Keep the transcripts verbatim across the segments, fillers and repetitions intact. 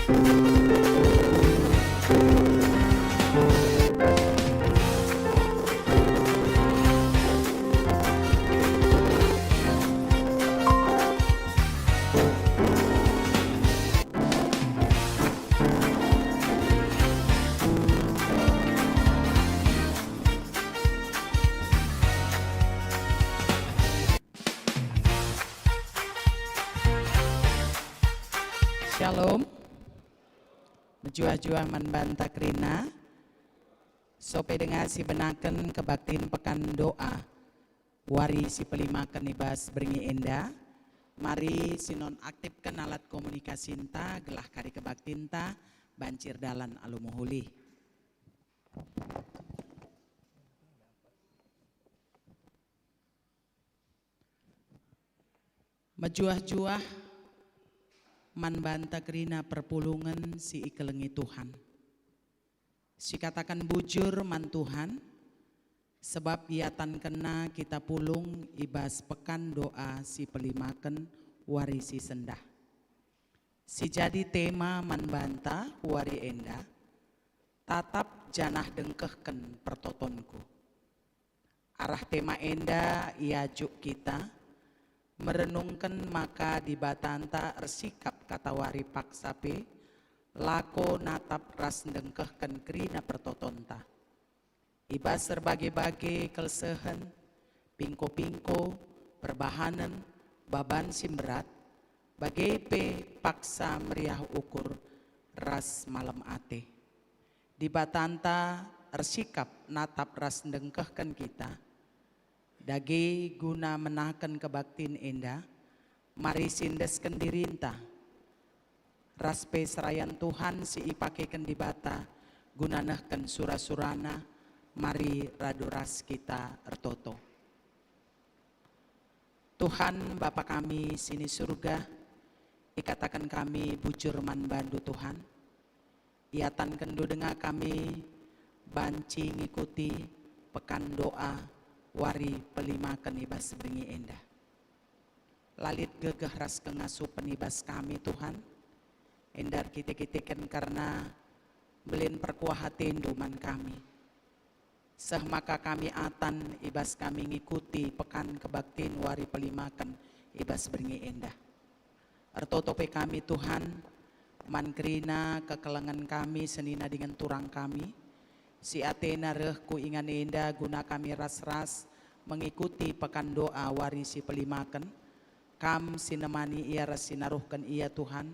Shalom. Mejuah-juah man banta kerina. Sope denga sibenaken kebaktin pekan doa wari si pelimaken i bas berngi enda, mari sinonaktifken alat komunikasinta gelah kari kebaktinta banci erdalan alu mehuli. Mejuah-juah man banta kerina perpulungen si ikelengi Tuhan. Sikataken bujur man Tuhan, sebab iatankenNa kita pulung i bas pekan doa si pelimaken wari si sendah. Si jadi tema man banta wari enda, tatap janah dengkehken pertotonku. Arah tema enda iajuk kita merenungken maka Dibatanta ersikap katawari paksa pe lako natap ras ndengkehken kerina pertotonta. I bas erbage-bage kelsehen, pingko-pingko, perbahanen, baban si mberat, bage pe paksa meriah ukur ras malem ate. Dibatanta ersikap natap ras ndengkehken kita. Dage guna menaken kebaktin enda, mari siendesken dirinta, ras pe serayan Tuhan si ipakeken Dibata guna nehken sura-suraNa, mari radu ras kita ertoto. Tuhan, Bapa kami si ni Surga, ikataken kami bujur man bandu, Tuhan. IatankenNdu denga kami banci ngikuti pekan doa wari pelimaken i bas berngi enda. La lit gegeh ras kengasupen i bas kami, Tuhan, enda erkite-kiteken kerna mbelin perkuah ateNdu man kami. Seh maka kami atan i bas kami ngikuti pekan kebaktin wari pelimaken i bas berngi enda. Ertoto pe kami, Tuhan, man kerina kekelengen kami senina dingen turang kami, si atena reh ku ingan enda guna kami ras-ras mengikuti pekan doa wari si pelimaken, Kam si nemani ia ras si naruhken ia, Tuhan,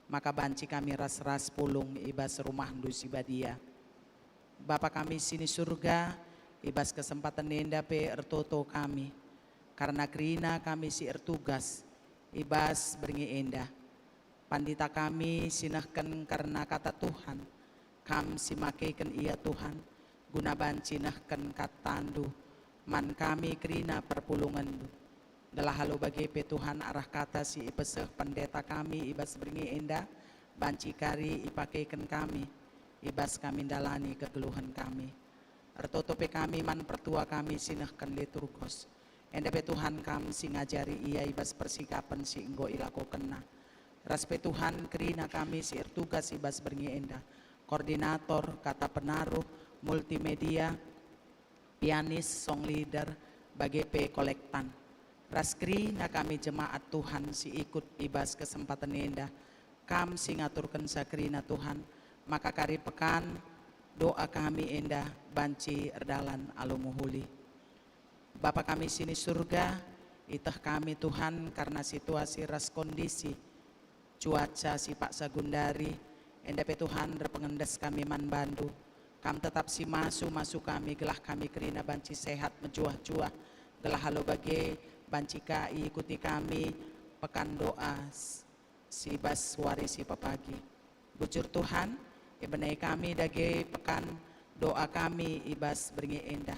maka banci kami ras-ras pulung i bas rumahNdu si badia. Bapa kami si ni Surga, i bas kesempaten enda pe ertoto kami, kerna kerina kami si ertugas i bas berngi enda. Pandita kami si nehken kerna kata Tuhan, Kam si makeken ia, Tuhan, guna banci nehken kataNdu man kami kerina perpulungenNdu. Gelah alu bage pe, Tuhan, arah kata si ipeseh pendeta kami i bas berngi enda, banci kari ipakeken kami i bas kami ndalani kegeluhen kami. Ertoto pe kami man pertua kami si nehken liturgos. Enda pe, Tuhan, Kam si ngajari ia i bas persikapen si enggo ilakokenna. Ras pe, Tuhan, kerina kami si ertugas i bas berngi enda, koordinator, kata penaruh, multimedia, pianis, song leader, bage pe kolektan. Ras kerina kami jemaat Tuhan si ikut i bas kesempaten enda, Kam si ngaturkenca kerina, Tuhan, maka kari pekan doa kami enda banci erdalan alu mehuli. Bapa kami si ni Surga, iteh kami, Tuhan, kerna situasi ras kondisi cuaca si paksa gundari, enda pe, Tuhan, erpengendes kami man bandu. Kam tetap si masu-masu kami, gelah kami kerina banci sehat mejuah-juah, gelah alu bage banci ka iikuti kami pekan doa s-, si bas wari si pepagi. Bujur, Tuhan, ibenai kami dage pekan doa kami i bas berngi enda.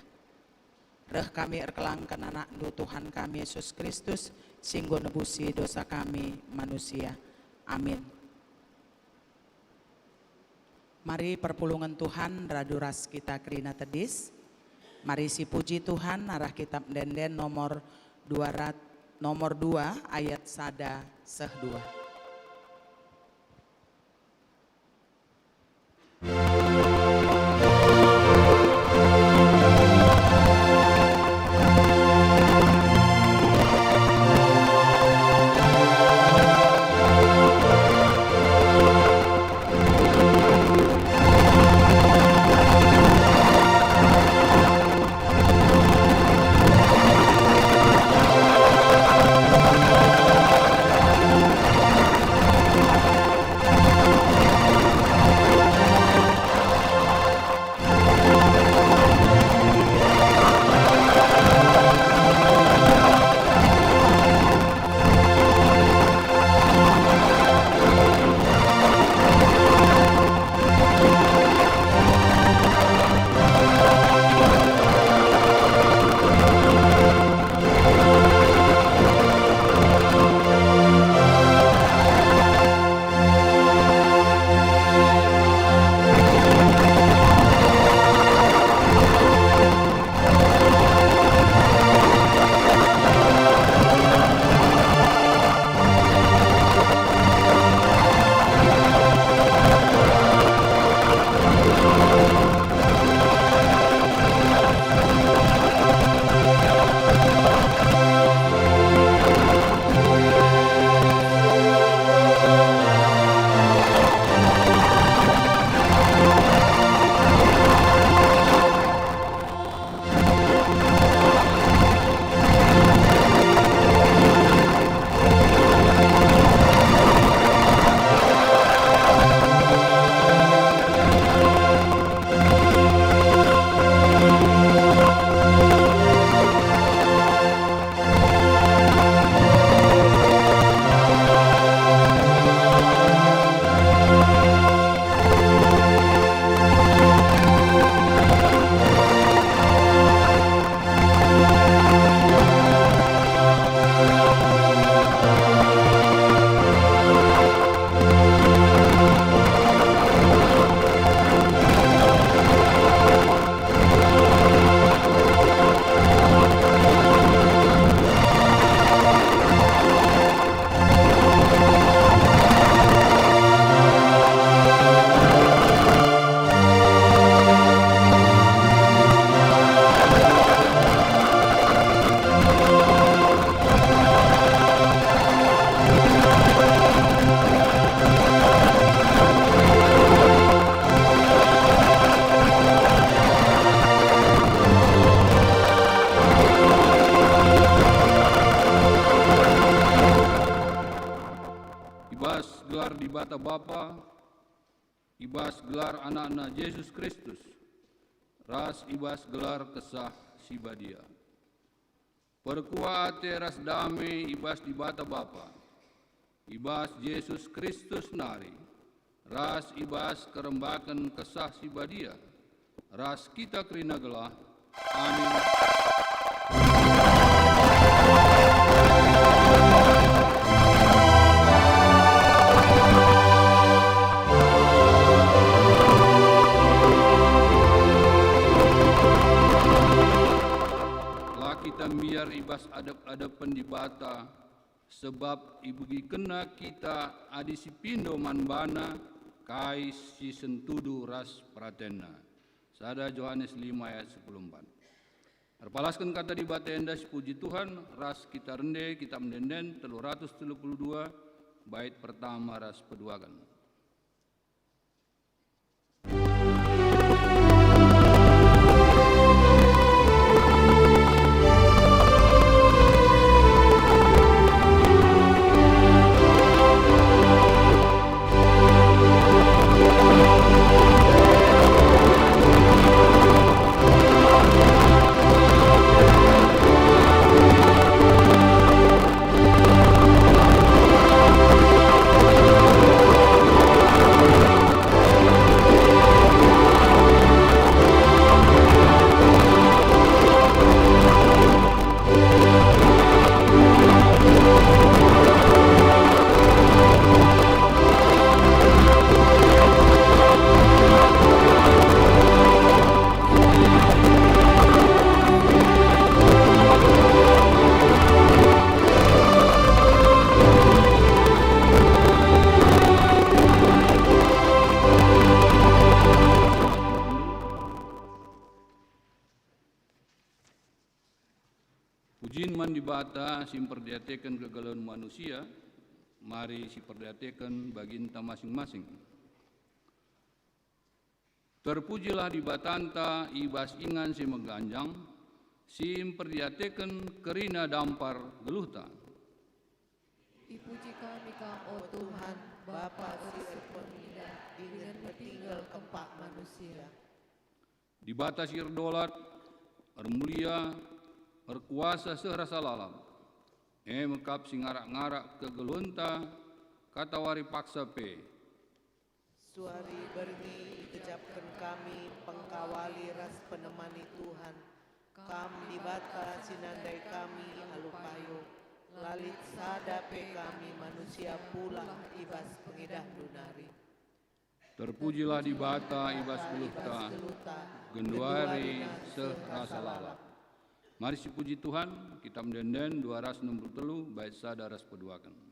Reh kami erkelangken AnakNdu, Tuhan kami, Yesus Kristus, si enggo nebusi dosa kami manusia. Amin. Mari perpulungen Tuhan radu ras kita kerina tedis. Mari sipuji Tuhan arah kitab Ende-enden nomor dua rat-, nomor dua ayat sada seh dua. i bas gelar AnakNa Jesus Kristus, ras i bas gelar Kesah Si Badia. Perkuah ate ras dame i bas Dibata Bapa, i bas Jesus Kristus nari, ras i bas kerembaken Kesah Si Badia, ras kita kerina gelah. Amin. La kita mbiar i bas adep-adepen Dibata, sebab ibegikenNa kita adi sipindo man baNa kai si sentudu ras peratenNa. Sada Johanes lima ayat sepuluh empat. Erpalasken kata Dibata enda, sipuji Tuhan, ras kita rende, Kitab Ende-enden telu ratus telu puluh dua, bait pertama ras peduaken. Pujin man Dibata si mperdiateken kegeluhen manusia, mari siperdiateken baginta masing-masing. Terpujilah Dibatanta i bas ingan si meganjang, si mperdiateken kerina dampar geluhta. Ipuji kami Kam, o Tuhan, Bapa si erpengidah dingen metinggel kempak manusia. Dibata si erdolat, ermulia, erkuasa seh rasa lalap, e me kap si ngarak-ngarak kegeluhenta katawari paksa pe. Suari berngi ikejapken kami pengkawali ras penemani Tuhan, Kam Dibata si nandai kami alu payo, la lit sada pe kami manusia pulah i bas pengidahndu nari. Terpujilah Dibata i bas geluhta, genduari seh rasa lalap. Mari sipuji Tuhan, Kitab Ende-enden dua ratus enam puluh telu, bait sada ras peduaken.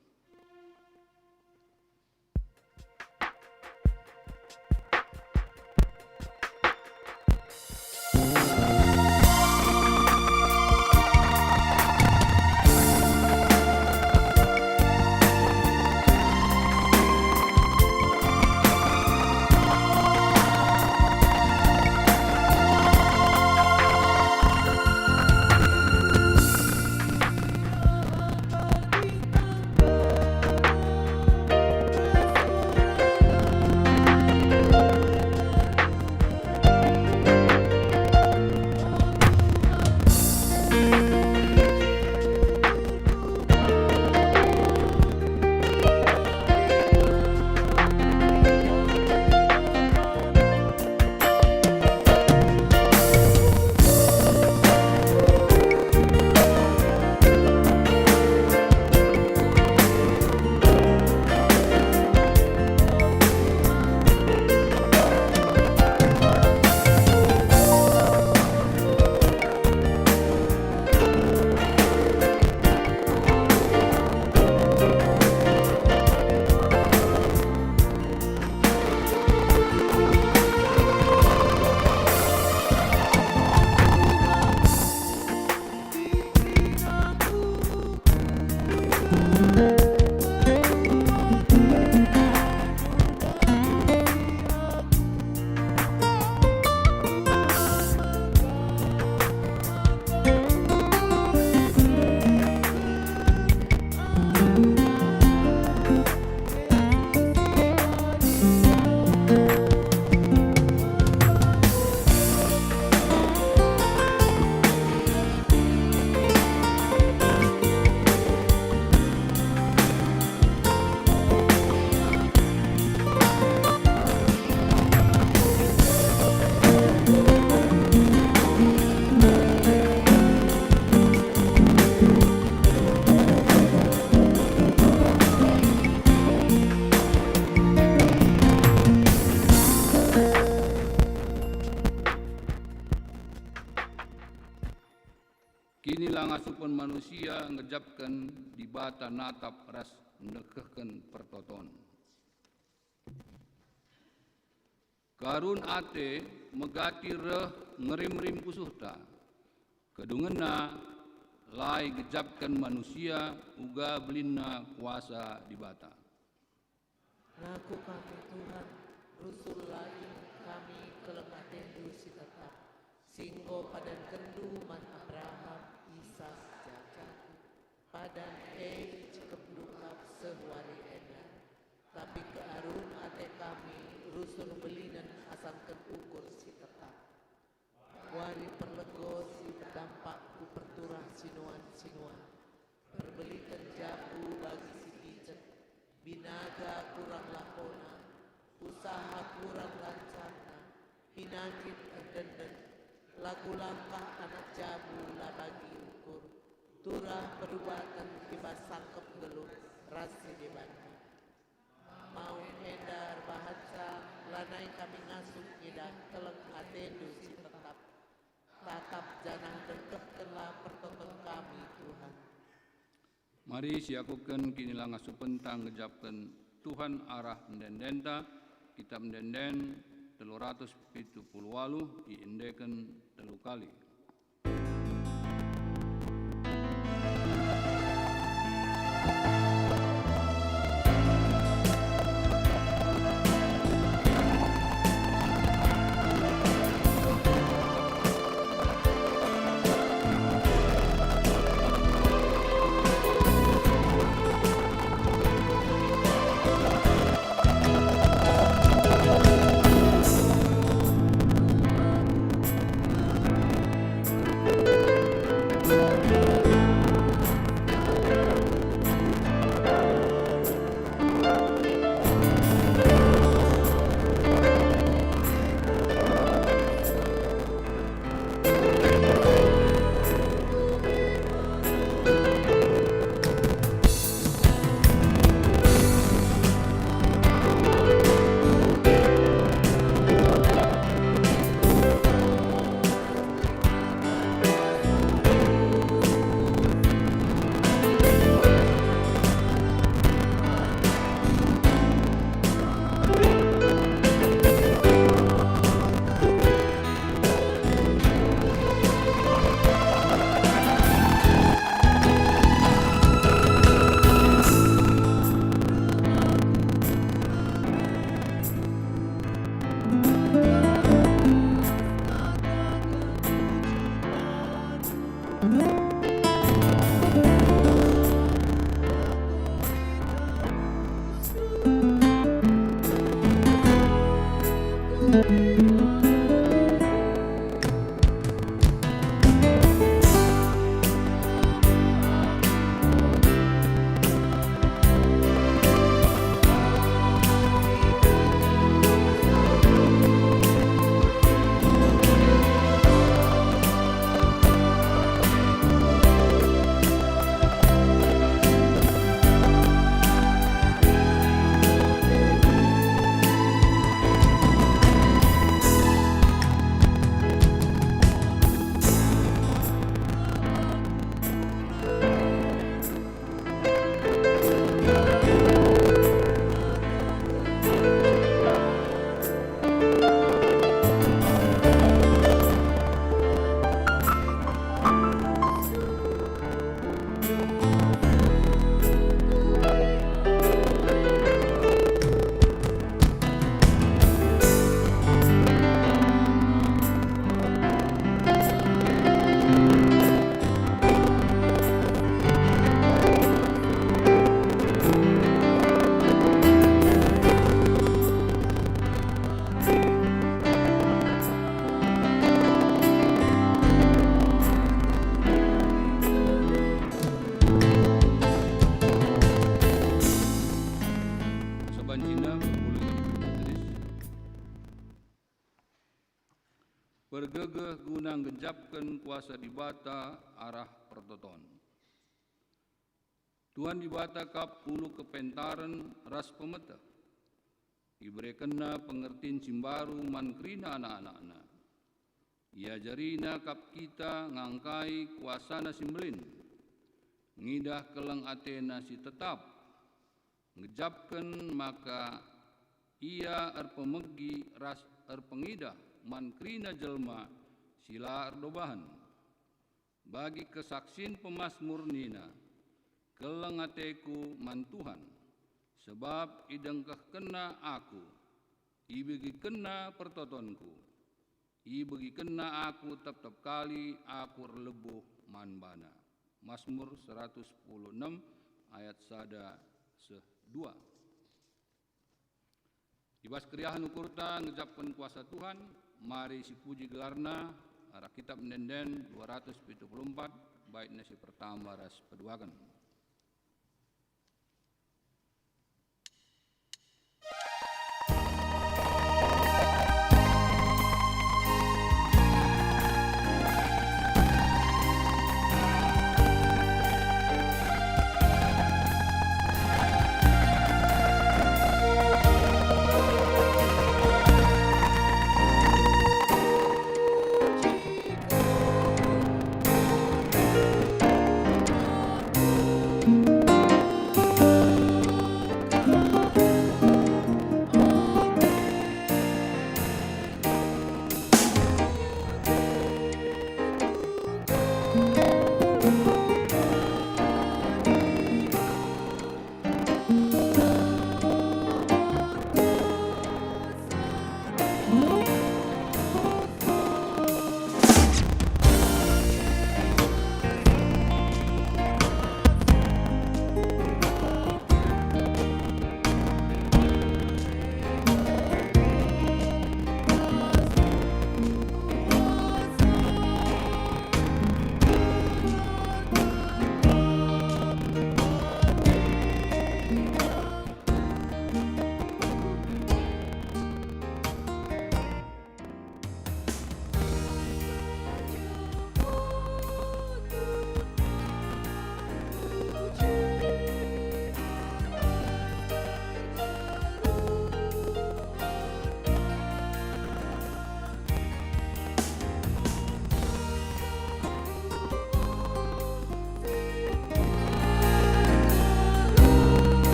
ngasupen manusia ngejapken Dibata natap ras nehkehken pertoton. Kearun ate megati reh ngerim-rim pusuhta. Kedungenna la igejapken manusia uga belinna kuasa Dibata. Ngaku kami, Tuhan, rusurlah kami keleng atendu si tetap, si enggo padankenndu man Abraham, Isak, Jakob. Padan e icekepndu kap seh wari enda. Tapi kearun ate kami rusur belinen asangken ukur si tetap. Wari perlego si berdampak ku perturah sinuan-sinuan, perbeliken jabu bagi si bicet, binaga kurang lakona, usaha kurang lancarna, pinakit erdenden, lagu langkah anak jabu la bagi ukur, turah perubaten i bas sangkep nggeluh ras si deban. Mau enda erbahanca lanai kami ngasup ngidah keleng atendu si tetap. Tatap janah dengkehkenlah pertoton kami, Tuhan. Mari siakuken kinilangasupenta ngejapken Tuhan arah ende-endenta, Kitap Ende-enden telu ratus pitu puluh waluh iendeken telu kali. Sabanci enda, pulung bagi perpulungen tedis. Pergegeh guna nggejapken kuasa Dibata arah pertoton. Tuhan Dibata kap ulu kepentaren ras pemeteh. IberekenNa pengertin si mbaru man kerina anak-anakNa. IajariNa kap kita ngangkai kuasaNa si mbelin, ngidah keleng ateNa si tetap, ngejapken maka Ia erpemegi ras erpengidah man kerina jelma si la erdobahen. Bagi kesaksin pemasmur nina, "Keleng ateku man Tuhan, sebab idengkehkenNa aku, ibegikenNa pertotonku, ibegikenNa aku tep-tep kali aku erlebuh man baNa." Masmur seratus sepuluh enem ayat sada seh dua. I bas keriahen ukurta ngejapken kuasa Tuhan, mari sipuji gelarNa, arah Kitap Ende-enden dua ratus pitu puluh empat, baitna si pertama ras peduaken.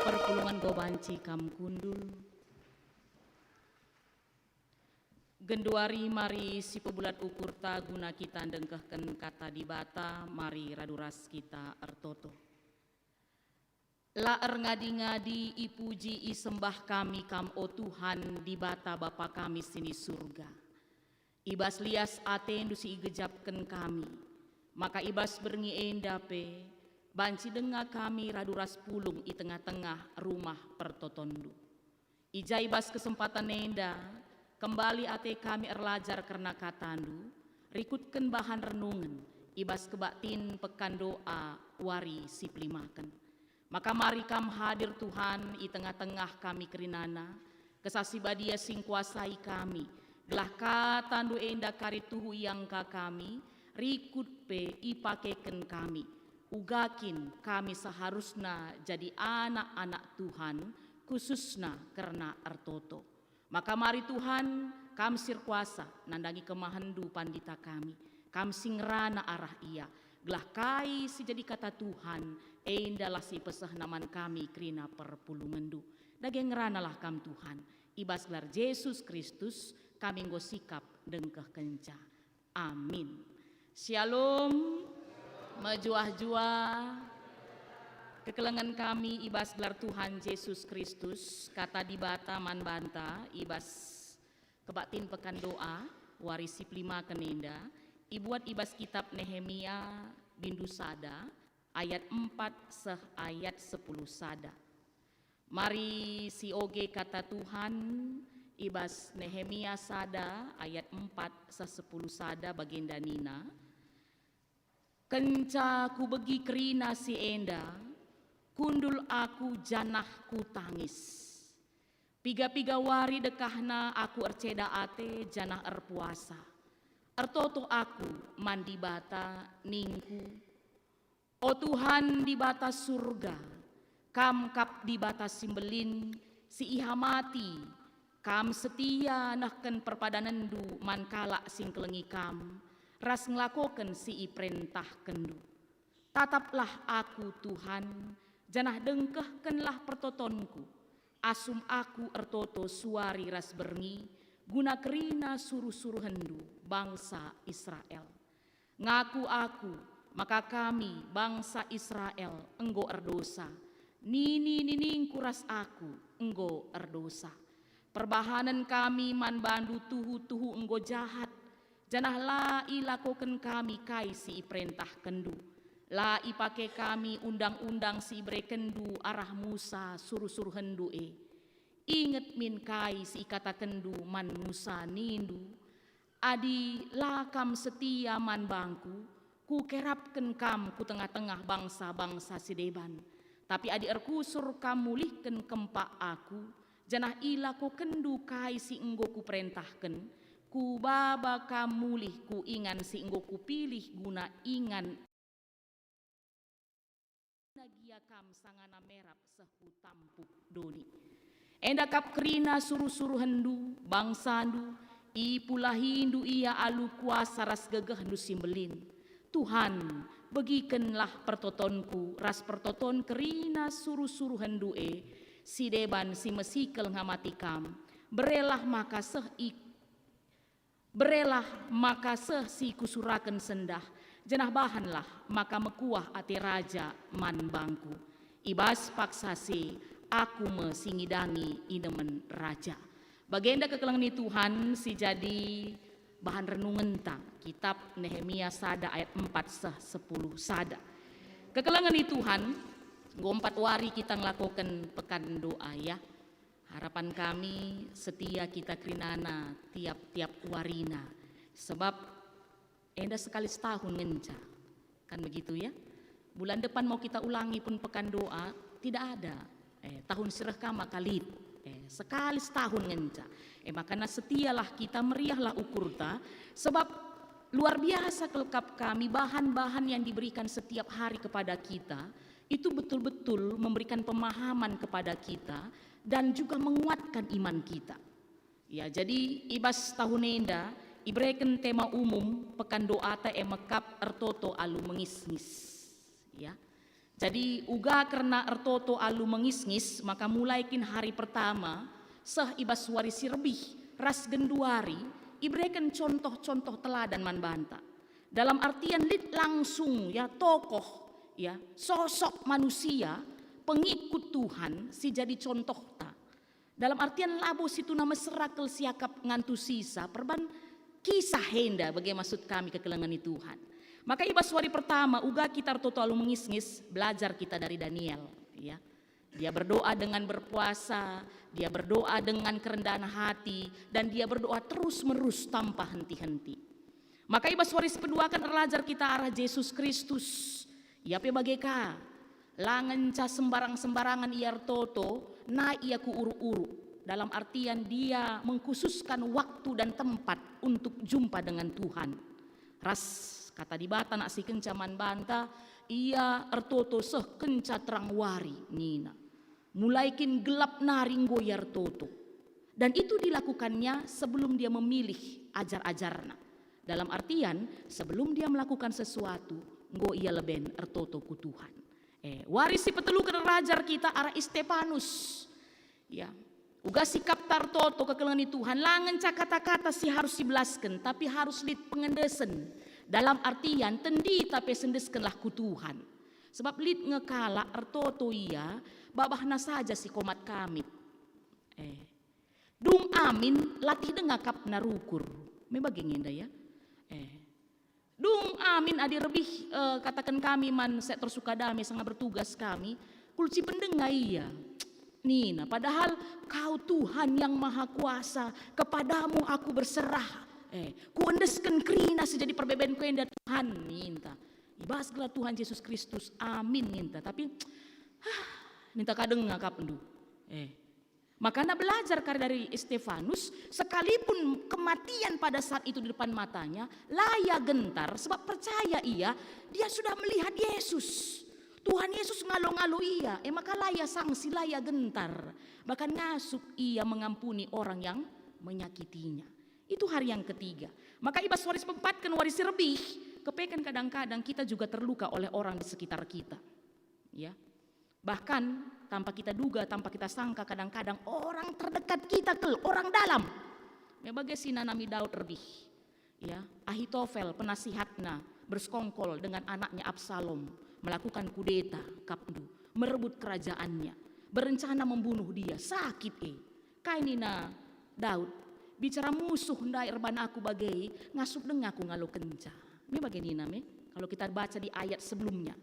Perpulungen enggo banci kam kundul. Genduari mari sipebulat ukurta guna kita ndengkehken Kata Dibata, mari radu ras kita ertoto. La erngadi-ngadi ipuji isembah kami Kam, o Tuhan, Dibata Bapa kami si ni Surga. I bas lias ateNdu si igejapken kami, maka i bas berngi enda pe banci denga kami radu ras pulung i tengah-tengah rumah pertotonNdu. I ja i bas kesempaten enda, kembali ate kami erlajar kerna KataNdu, rikutken bahan renungen i bas kebaktin pekan doa wari si pelimaken. Maka mari Kam hadir, Tuhan, i tengah-tengah kami kerinana, Kesah Si Badia si ngkuasai kami, gelah KataNdu enda kari tuhu iangka kami, rikut pe ipakeken kami, uga kin kami seharusna jadi anak-anak Tuhan, khususna kerna ertoto. Maka mari Tuhan, Kam si erkuasa nandangi kemahenNdu pandita kami, Kam si ngerana arah ia, gelah kai si jadi kata Tuhan, endalah si ipesehna man kami kerina perpulungenNdu. Dage ngeranalah Kam Tuhan, i bas gelar Jesus Kristus kami enggo sikap ndengkehkenca. Amin. Shalom. Mejuah-juah kekelengen kami i bas gelar Tuhan Jesus Kristus, Kata Dibata man banta i bas kebaktin pekan doa wari si pelimaken enda, ibuat i bas kitab Nehemia bindu sada ayat empat seh ayat sepuluh sada. Mari sioge kata Tuhan i bas Nehemia sada ayat empat seh sepuluh sada bagenda nina, "Kenca kubegi kerina si enda, kundul aku janah kutangis. Piga-piga wari dekahna aku erceda ate janah erpuasa. Ertoto aku man Dibata ningku, 'O Tuhan Dibata Surga, Kam kap Dibata si mbelin, si ihamati, Kam setia nehken perpadanenNdu man kalak si ngkelengi Kam, ras ngelakoken si iperentahkenNdu. Tataplah aku, Tuhan, janah dengkehkenlah pertotonku, asum aku ertoto suari ras berngi, guna kerina suruh-suruhenNdu bangsa Israel. Ngaku aku maka kami, bangsa Israel, enggo erdosa. Nini-niningku ras aku enggo erdosa. Perbahanen kami man bandu tuhu-tuhu enggo jahat, janah la ilakoken kami kai si iperentahkenNdu. La ipake kami undang-undang si iberekenndu arah Musa suruh-suruhenNdu e. Inget min kai si ikatakenndu man Musa, nindu, 'Adi la kam setia man bangku, kukerapken kam ku tengah-tengah bangsa-bangsa si deban. Tapi adi erkusur kam mulihken kempak aku, janah ilakokenndu kai si enggo kuperentahken, kubaba kam mulih ku ingan si enggo kupilih guna ingan gia kam sangana merap seh ku tampuk doni. Enda kap kerina suruh-suruhenndu, bangsandu, ipulahindu ia alu kuasa ras gegehndu si mbelin. Tuhan, begikenlah pertotonku ras pertoton kerina suruh-suruhenndu e, si deban si mesikel ngamati kam. Berelah maka seh i Berelah maka seh si kusuraken sendah, janah bahanlah maka mekuah ate raja man bangku. I bas paksa si, aku me si ngidangi inemen raja. Bagenda kekelengen ni Tuhan si jadi bahan renungenta, kitab Nehemia sada ayat empat seh sepuluh sada. Kekelengen ni Tuhan, enggo empat wari kita ngelakoken pekan doa, ya. Harapan kami setia kita kerinana tiap-tiap warina, sebab enda sekali setahun ngenca. Kan begitu, ya? Bulan depan mau kita ulangi pun pekan doa, tidak ada. Eh, tahun si reh ka maka lit. Eh, sekali setahun ngenca. Eh, makana setialah kita, meriahlah ukurta, sebab luar biasa kal kap kami bahan-bahan yang diberikan setiap hari kepada kita, itu betul-betul memberikan pemahaman kepada kita dan juga menguatkan iman kita. Ya, jadi i bas tahun enda ibereken tema umum pekan doata e mekap ertoto alu mengisngis. Ya. Jadi uga kerna ertoto alu mengisngis, maka mulai kin hari pertama seh i bas wari si rebih ras genduari ibereken contoh-contoh teladan man banta. Dalam artian lit langsung, ya, tokoh, ya, sosok manusia pengikut Tuhan si jadi contohta. Dalam artian labo situna mesera kal siakap ngantusisa, perban kisah enda bage maksud kami kekelengen ni Tuhan. Maka i bas wari pertama uga kita ertoto alu mengisngis, belajar kita dari Daniel, ya. Dia berdoa dengan berpuasa, dia berdoa dengan kerendahan hati, dan dia berdoa terus-menerus tanpa henti-henti. Maka i bas wari si peduaken erlajar kita arah Jesus Kristus. Ia pe bage ka. La ngenca sembarang-sembarangan ia ertoto, nai ia ku uruk-uruk. Dalam artian dia mengkhususkan waktu dan tempat untuk jumpa dengan Tuhan. Ras kata Dibata nak si kenca man banta, ia ertoto seh kenca terang wari, nina. Mulai kin gelap nari enggo ia ertoto. Dan itu dilakukannya sebelum dia memilih ajar-ajarna. Dalam artian, sebelum dia melakukan sesuatu, enggo ia leben ertoto ku Tuhan. Eh, wari si peteluken rajar kita arah Stefanus. Ya, uga sikapta ertoto kekelengen ni Tuhan, la ngenca kata-kata si harus sibelasken, tapi harus lit pengendesen. Dalam artian, tendita pe sendeskenlah ku Tuhan. Sebab lit nge kalak ertoto ia, babahna saja si komat kamit. Eh. Dung amin latih denga kap narukur. Me bage nge enda, ya. Eh. Dung amin adi rebih, eh, kataken kami man sektor Sukadame sanga bertugas kami, kulcipen denga ia. Nina, padahal Kau Tuhan yang Maha Kuasa, kepadamu aku berserah. Eh, kuendesken kerina si jadi perbebenku enda, Tuhan, ninta. Ibas gelar Tuhan Yesus Kristus, amin, ninta. Tapi, ah, ninta ka denga akapndu. Eh, makana belajar kari dari Stefanus, sekalipun kematian pada saat itu di depan matanya, la ia gentar, sebab percaya ia, dia sudah melihat Yesus. Tuhan Yesus ngalo-ngalo ia, e maka la ia sangsi, la ia gentar. Bahkan ngasup ia mengampuni orang yang menyakitinya. Itu hari yang ketiga. Maka ibas wari si peempatken, wari si rebih, kepeken kadang-kadang kita juga terluka oleh orang di sekitar kita. Ya. Bahkan tanpa kita duga, tanpa kita sangka, kadang-kadang orang terdekat kita kal, orang dalam. Me bage si nanami Daud rebih. Ya, Ahitofel penasihatna bersekongkol dengan anaknya Absalom, melakukan kudeta, akapndu, merebut kerajaannya, berencana membunuh dia, sakit e. Kai nina Daud, "Bicara musuh ndai erban aku bage, ngasup denga aku ngalokenca." Me bage nina me, kalau kita baca di ayat sebelumnya.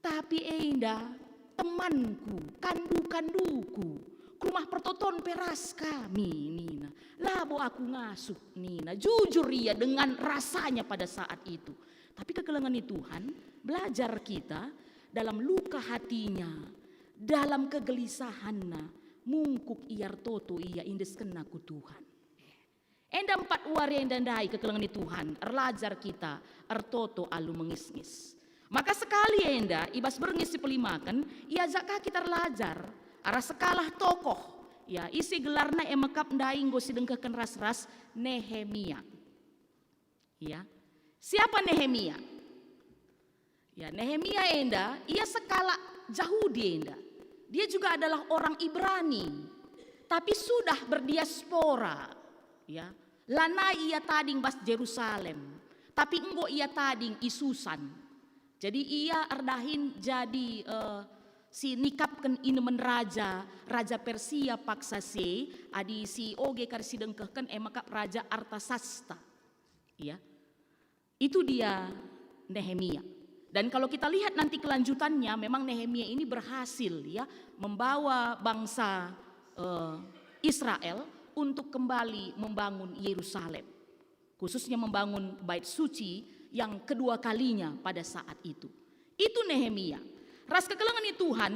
Tapi enda temanku, kandu-kanduku, ku rumah pertoton pe ras kami, nina. Labo aku ngasup, nina. Jujur ia dengan rasanya pada saat itu. Tapi kekelengen Tuhan, belajar kita dalam luka hatinya, dalam kegelisahanna, mungkuk ia ertoto, ia iendeskenna ku Tuhan. Enda empat wari enda ndai kekelengen Tuhan, erlajar kita ertoto alu mengisngis. Maka sekali enda, ibas berngi si pelimaken, iajak ka kita erlajar arah sekalah tokoh, ya, ise gelarna e mekap ndai enggo sidengkehken ras-ras, Nehemia. Ya. Siapa Nehemia? Ya, Nehemia enda, ia sekalak Jahudi enda. Dia juga adalah orang Ibrani, tapi sudah berdiaspora, ya. Lanai ia tading bas Jerusalem, tapi enggo ia tading i Susan. Jadi ia erdahin jadi, eh, si nikapken inemen raja, raja Persia paksa si, adi si oge kari si dengkehken e mekap raja Artasasta. Ya. Itu dia Nehemia. Dan kalau kita lihat nanti kelanjutannya, memang Nehemia ini berhasil, ya, membawa bangsa, eh, Israel untuk kembali membangun Yerusalem, khususnya membangun Bait Suci yang kedua kalinya pada saat itu. Itu Nehemia. Ras kekelengen Tuhan,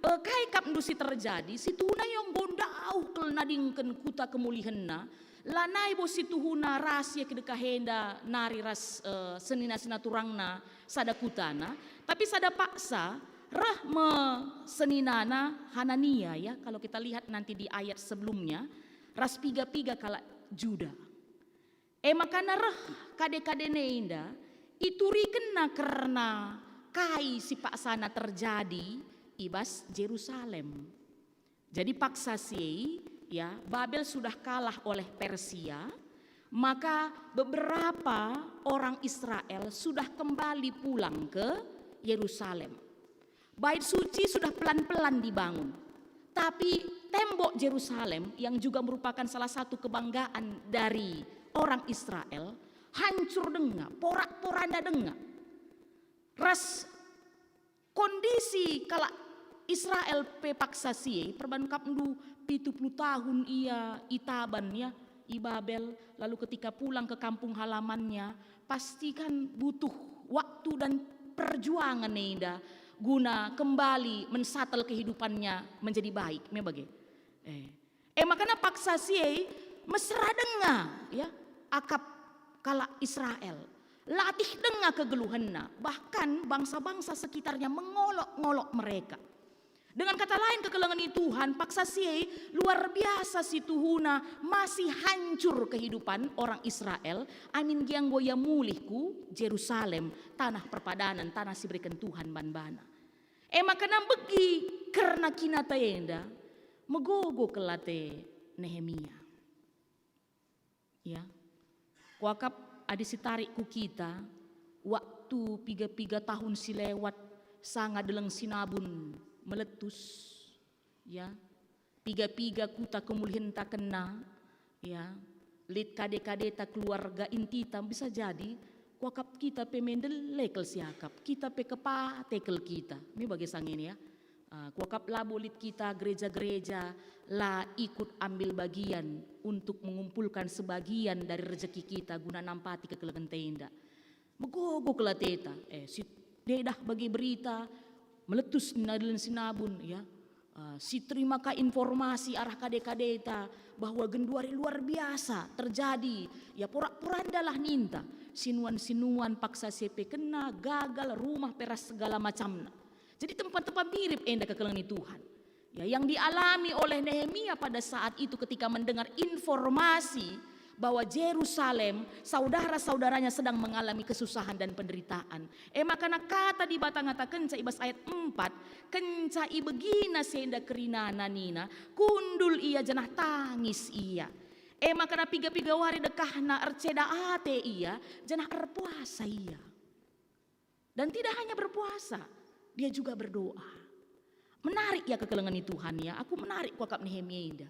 eh, kai kap ndu si terjadi, situhuna ia enggo ndauh kal nadingken kuta kemulihenna, lanai bo situhuna ras ia kidekah enda nari ras, eh, senina-senina turangna sada kutana, tapi sada paksa reh me seninana Hanania, ya, kalau kita lihat nanti di ayat sebelumnya, ras piga-piga kalak Juda. E maka reh kade-kadena enda, iturikenna kerna kai si paksana terjadi i bas Jerusalem. Jadi paksa si e, ya, Babel sudah kalah oleh Persia, maka beberapa orang Israel sudah kembali pulang ke Yerusalem. Bait Suci sudah pelan-pelan dibangun, tapi tembok Jerusalem yang juga merupakan salah satu kebanggaan dari orang Israel hancur denga, porak-poranda denga. Ras kondisi kalak Israel pe paksa si e, perban kap ndu pitu puluh tahun ia itaban, ya, i Babel, lalu ketika pulang ke kampung halamannya, pasti kan butuh waktu dan perjuangan enda guna kembali mensatel kehidupannya menjadi baik, me bage. Eh. E maka paksa si e mesera denga, ya, akap kalak Israel. Latih denga kegeluhenna, bahkan bangsa-bangsa sekitarnya mengolok-ngolok mereka. Dengan kata lain, kekelengen Tuhan, paksa si e luar biasa situhuna masih hancur kehidupan orang Israel, amin gia enggo ia mulih ku Jerusalem, tanah perpadanan, tanah si ibereken Tuhan man bana. E maka mbegi kerna kinata enda, megogo kal ate Nehemia. Ya. Kuakap adi sitarik ku kita, waktu piga-piga tahun si lewat sanga deleng sinabun meletus, ya, piga-piga kuta kemulihen ta kena, ya, lit kade-kadeta keluarga intita, bisa jadi kuakap kita pe me ndele kal siakap, kita pe kepate kal kita, me bage sangin, ya. Ah, kuakap labo lit kita gereja-gereja la ikut ambil bagian untuk mengumpulkan sebagian dari rejeki kita guna nampati kekelengen enda. Megogo kal ateta, eh, si dedah bagi berita, meletus nadelen sinabun, ya. Ah, si terima ka informasi arah kade-kadeta bahwa genduari luar biasa terjadi, ya, porak-porandalah ninta, sinuan-sinuan paksa sepe kena, gagal, rumah pe ras segala macamna. Jadi tempa-tempa mirip enda kekelengen Tuhan. Ya, yang dialami oleh Nehemia pada saat itu ketika mendengar informasi bahwa Jerusalem, saudara-saudaranya sedang mengalami kesusahan dan penderitaan. E maka kata Dibata ngatakenca i bas ayat empat, kenca ibegina si enda kerinana nina, kundul ia janah tangis ia. E maka piga-piga wari dekahna erceda ate ia, janah erpuasa ia. Dan tidak hanya berpuasa, dia juga berdoa. Menarik ya kekelengen Tuhan ya, aku menarik kuakap Nehemia enda.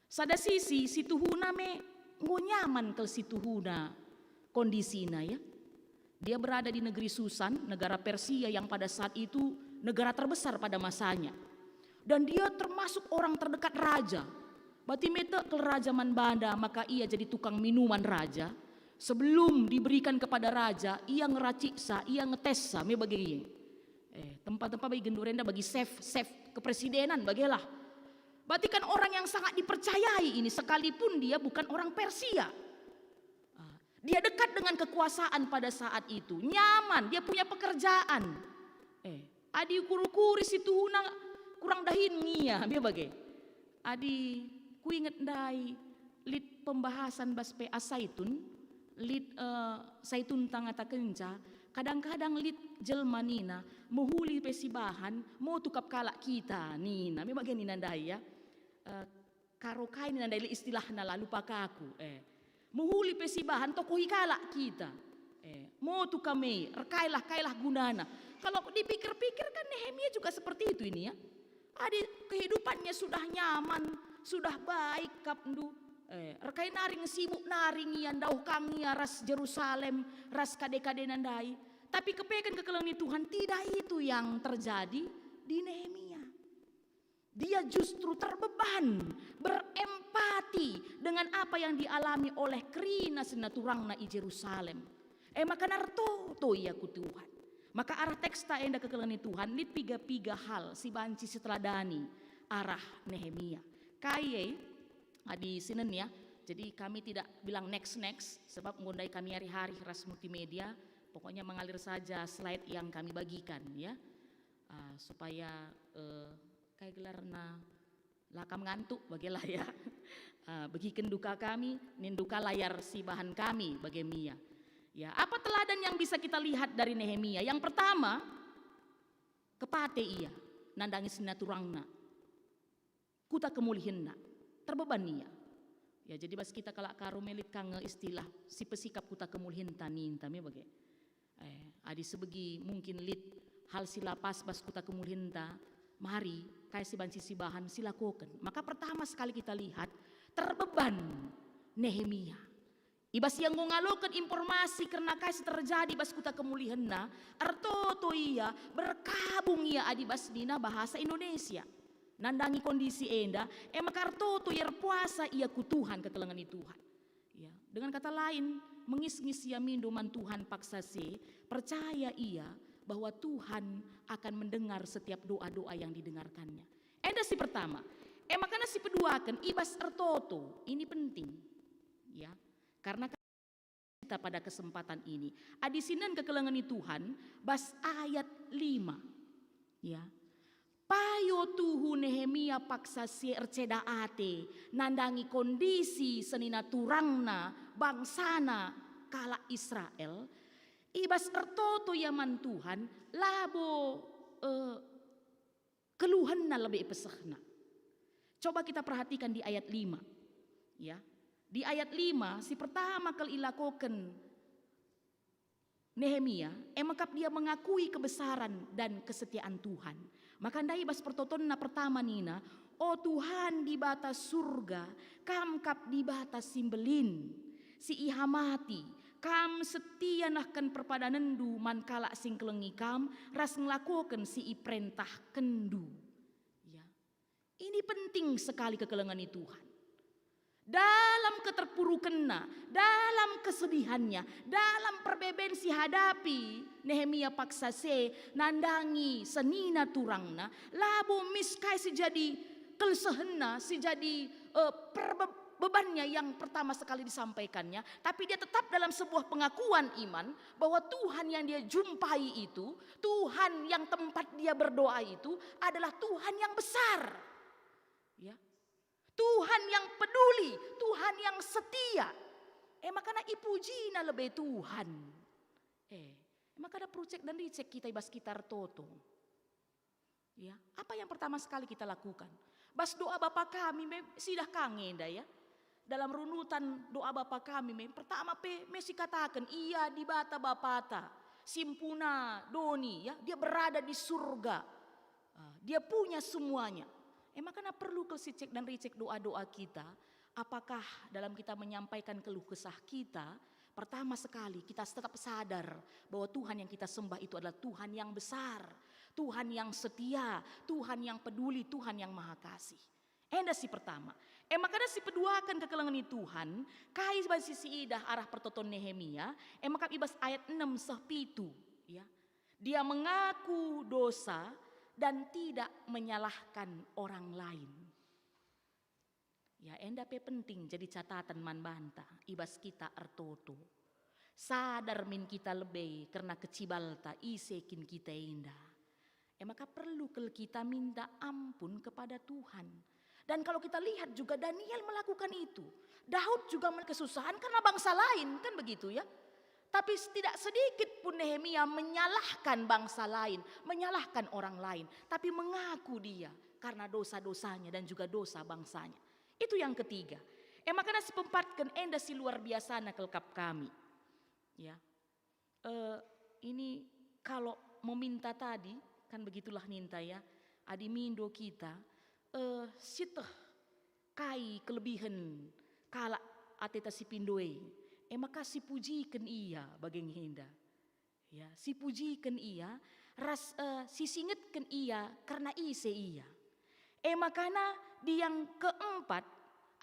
Sada sisi, si tuhuna me enggo nyaman kal si tuhuna kondisina ya. Dia berada di negeri Susan, negara Persia yang pada saat itu negara terbesar pada masanya. Dan dia termasuk orang terdekat raja. Bati metek kal raja man bana, maka ia jadi tukang minuman raja. Sebelum diberikan kepada raja, ia ngeraciksa, ia ngetesca, me bage ia. Eh, tempa-tempa bagi genduari enda bagi chef, chef kepresidenan bagelah. Berarti kan orang yang sangat dipercayai ini, sekalipun dia bukan orang Persia. Ah, dia dekat dengan kekuasaan pada saat itu, nyaman, dia punya pekerjaan. Eh, adi ukur-ukuri si tuhuna kurang dahin ngia, me bage. Adi kuinget ndai lit pembahasan bas P A Saitun, lit, eh, Saitun tangatakenca, kadang-kadang lit jelma nina, mehuli pe sibahan, motu kap kalak kita, nina. Me bage nina ndai ya. Eh, karo kai nina ndai lit istilahna la, lupa ka aku. Eh, mehuli pe sibahan, tokohi kalak kita. Eh, motu kami, erkailah, kailah gunana. Kalau dipikir-pikir kan Nehemia juga seperti itu ini ya. Adi kehidupannya sudah nyaman, sudah baik kap ndu, eh, erkai nari nge sibuk nari ngia ndauh ka ngia ras Jerusalem, ras kade-kadena ndai. Tapi kepeken kekelengen Tuhan, tidak itu yang terjadi di Nehemia. Dia justru terbeban, berempati dengan apa yang dialami oleh kerina si naturangna i Jerusalem. E maka ertoto ia ku Tuhan. Maka arah teksta enda kekelengen Tuhan, lit piga-piga hal si banci siteladani arah Nehemia. Kai e? Adi sinen ya. Jadi kami tidak bilang next-next, sebab enggo ndai kami hari-hari ras multimedia. Pokoknya mengalir saja slide yang kami bagikan ya. Ah, supaya, eh, kai gelarna, la kam ngantuk bagelah ya. Ah, begiken ndu ka kami, nin ndu ka layar sibahan kami bage Mia. Ya, apa teladan yang bisa kita lihat dari Nehemia? Yang pertama, kepate ia nandangi si naturangna. Kuta kemulihenna, terbeban ia. Ya, jadi bas kita kalak Karo me lit ka nge istilah si pesikap kuta kemulihen ta ninta me bage. Eh, adi sebegi mungkin lit hal si la pas bas kuta kemulienta, mari kai si banci sibahan, silakoken. Maka pertama sekali kita lihat terbeban Nehemia. I bas ia enggo ngaloken informasi kerna kai si terjadi bas kuta kemulihenna, ertoto ia, berkabung ia adi bas nina bahasa Indonesia. Nandangi kondisi enda, e maka ertoto ia, erpuasa ia ku Tuhan, kekelengen i Tuhan. Ya, dengan kata lain, mengis-ngis ia mindo man Tuhan paksa si, percaya ia bahwa Tuhan akan mendengar setiap doa-doa yang didengarkannya. Enda si pertama. E maka si peduaken, i bas ertoto, ini penting. Ya, karena kita pada kesempatan ini. Adi sinen kekelengen i Tuhan, bas ayat lima. Ya. Payo tuhu Nehemia paksa si erceda ate nandangi kondisi senina turangna bangsana kalak Israel, i bas ertoto ia man Tuhan, labo, eh, keluhenna lebe ipesehna. Coba kita perhatikan di ayat lima. Ya. Di ayat lima, si pertama kal ilakoken Nehemia, e mekap dia mengakui kebesaran dan kesetiaan Tuhan. Maka ndai bas pertotonna pertama nina, "O Tuhan Dibata Surga, Kam kap Dibata si mbelin, si ihamati, Kam setia nehken perpadanenndu man kalak si ngkelengi kam ras ngelakoken si iperentahkenndu. Ya. Ini penting sekali kekelengen i Tuhan. Dalam keterpurukenna, dalam kesedihannya, dalam perbeben si hadapi, Nehemia paksa se nandangi senina turangna, labo mis kai si jadi kelsehenna, si jadi, eh, perbe-, bebannya yang pertama sekali disampaikannya, tapi dia tetap dalam sebuah pengakuan iman bahwa Tuhan yang dia jumpai itu, Tuhan yang tempat dia berdoa itu adalah Tuhan yang besar. Ya. Tuhan yang peduli, Tuhan yang setia. E makana ipujina lebe Tuhan. E, e makana perucek dan ricek kita i bas kita ertoto. Ya, apa yang pertama sekali kita lakukan? Bas doa Bapa Kami me, sidah ka nge enda ya. Dalam runutan doa Bapa Kami me, pertama pe me sikataken, "Ia Dibata Bapata, si mpuna doni, ya, Dia berada di surga. Ah, Dia punya semuanya." E makana perlu kal sicek dan ricek doa-doa kita. Apakah dalam kita menyampaikan keluh kesah kita, pertama sekali kita tetap sadar bahwa Tuhan yang kita sembah itu adalah Tuhan yang besar, Tuhan yang setia, Tuhan yang peduli, Tuhan yang maha kasih. Enda si pertama. E makana si peduaken kekelengen i Tuhan, kai banci siidah arah pertoton Nehemia, e maka i bas ayat enem seh pitu, ya. Dia mengaku dosa dan tidak menyalahkan orang lain. Ya, enda pe penting jadi catatan man banta i bas kita ertoto. Sadar min kita lebe kerna kecibalta ise kin kita enda. E maka perlu kal kita minta ampun kepada Tuhan. Dan kalau kita lihat juga Daniel melakukan itu. Daud juga men-, kesusahan karena bangsa lain, kan begitu ya. Tapi tidak sedikit pun Nehemia menyalahkan bangsa lain, menyalahkan orang lain, tapi mengaku dia karena dosa-dosanya dan juga dosa bangsanya. Itu yang ketiga. E makana si pempatken enda si luar biasana kelkap kami. Ya. Eh, ini kalau meminta tadi, kan begitulah ninta ya. Adi mindo kita, eh, sieteh kai kelebihen kalak ateta si pindo e, e maka sipujiken ia bage nge enda. Ya, sipujiken ia, ras, eh, sisingetken ia kerna ise ia. E makana di yang keempat,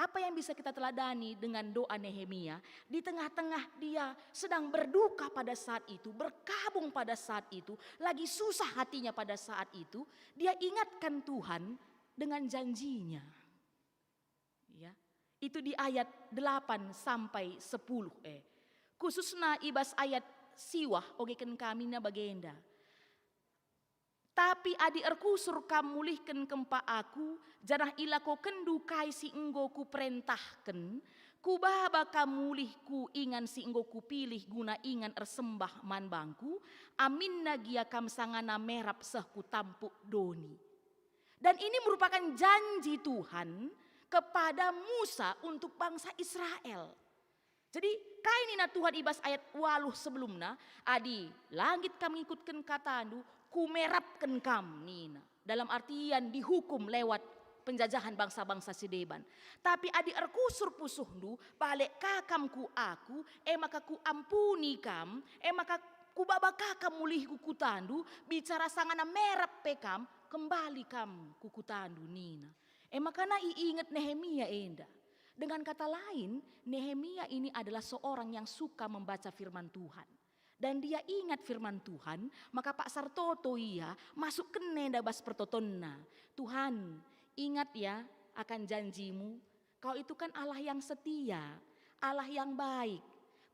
apa yang bisa kita teladani dengan doa Nehemia? Di tengah-tengah dia sedang berduka pada saat itu, berkabung pada saat itu, lagi susah hatinya pada saat itu, dia ingatkan Tuhan dengan janjinya. Ya. Itu di ayat delapan sampai sepuluh, eh. Khususna i bas ayat siwah ogeken kami na bagenda. Tapi adi erkusur kam mulihken kempak aku, janah ilakokenndu kai si enggo kuperentahken, kubaba kam mulih ku ingan si enggo kupilih guna ingan ersembah man bangku, aminna gia kam sangana merap seh ku tampuk doni. Dan ini merupakan janji Tuhan kepada Musa untuk bangsa Israel. Jadi, kai nina Tuhan i bas ayat waluh sebelumna, "Adi la nggit kam ngikutken katandu, kumerapken kam," nina. Dalam artian dihukum lewat penjajahan bangsa-bangsa si deban. "Tapi adi erkusur pusuhndu, balik ka kam ku aku, e maka kuampuni kam, e maka kubaba ka kam mulih ku kutandu, bicara sangana merap pe kam, kembali kam ku kutandu," nina. E makana iinget Nehemia enda. Dengan kata lain, Nehemia ini adalah seorang yang suka membaca firman Tuhan. Dan dia ingat firman Tuhan, maka paksa ertoto ia masuk kene enda bas pertotonna. "Tuhan, ingat ya akan janjimu. Kau itu kan Allah yang setia, Allah yang baik.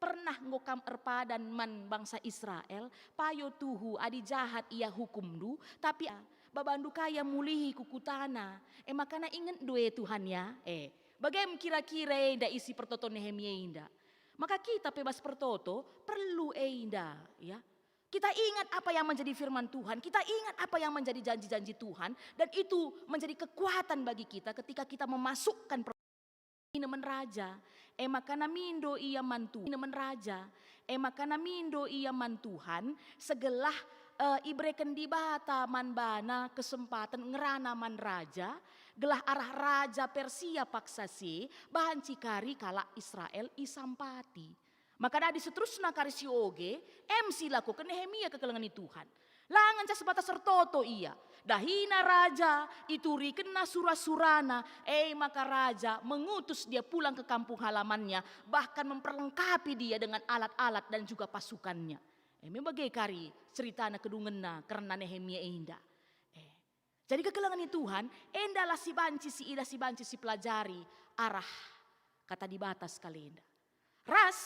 Pernah enggo kam erpadan man bangsa Israel, payo tuhu adi jahat ia hukumndu, tapi babandu ka ia mulihi ku kutana. E makana ingetndu e Tuhan ya." Eh, bage me kira-kira enda isi pertoton Nehemia enda. Maka kita pe bas pertoto perlu enda, ya. Kita ingat apa yang menjadi firman Tuhan, kita ingat apa yang menjadi janji-janji Tuhan, dan itu menjadi kekuatan bagi kita ketika kita memasukkan per-, inemen raja. E makana mindo ia man Tuhan, inemen raja. E makana mindo ia man Tuhan, segelah, eh, ibereken Dibata man bana kesempaten ngerana man raja, gelah arah raja Persia paksa si, banci kari kalak Israel isampati. Maka dadi seterusna kari si oge, em si ilakoken Nehemia kekelengen ni Tuhan. La ngenca sebatas ertoto ia. Dahina raja, iturikenna sura-surana, e maka raja mengutus dia pulang ke kampung halamannya, bahkan memperlengkapi dia dengan alat-alat dan juga pasukannya. E me bage kari ceritana kedungenna kerna Nehemia enda. E. Jadi kekelengen ni Tuhan, endalah si banci si idah, si banci si pelajari arah Kata Dibata sekali enda. Ras,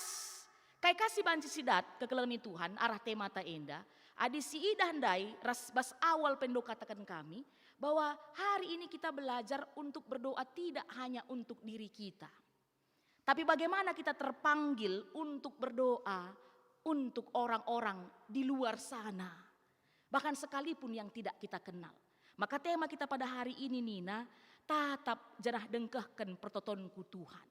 kai ka si banci si dat kekelengen ni Tuhan arah temata enda, adi si idah ndai ras bas awal pendo kataken kami, bahwa hari ini kita belajar untuk berdoa tidak hanya untuk diri kita. Tapi bagaimana kita terpanggil untuk berdoa untuk orang-orang di luar sana, bahkan sekalipun yang tidak kita kenal. Maka tema kita pada hari ini nina, tatap janah dengkehken pertotonku Tuhan.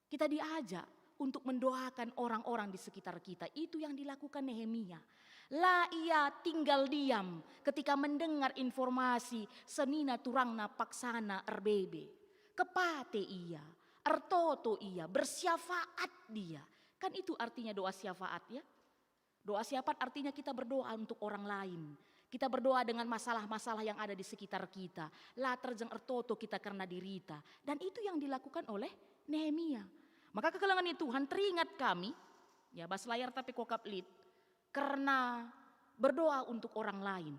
Kita diajak untuk mendoakan orang-orang di sekitar kita. Itu yang dilakukan Nehemia. La ia tinggal diam ketika mendengar informasi senina turangna paksana erbebe. Kepate ia, ertoto ia, bersyafaat dia. Kan itu artinya doa syafaat, ya. Doa syafaat artinya kita berdoa untuk orang lain. Kita berdoa dengan masalah-masalah yang ada di sekitar kita. La terjeng ertoto kita karena dirita. Dan itu yang dilakukan oleh Nehemia. Maka kekelengen ni Tuhan, teringat kami, ya, bas layar tapi kuakap lit, karena berdoa untuk orang lain.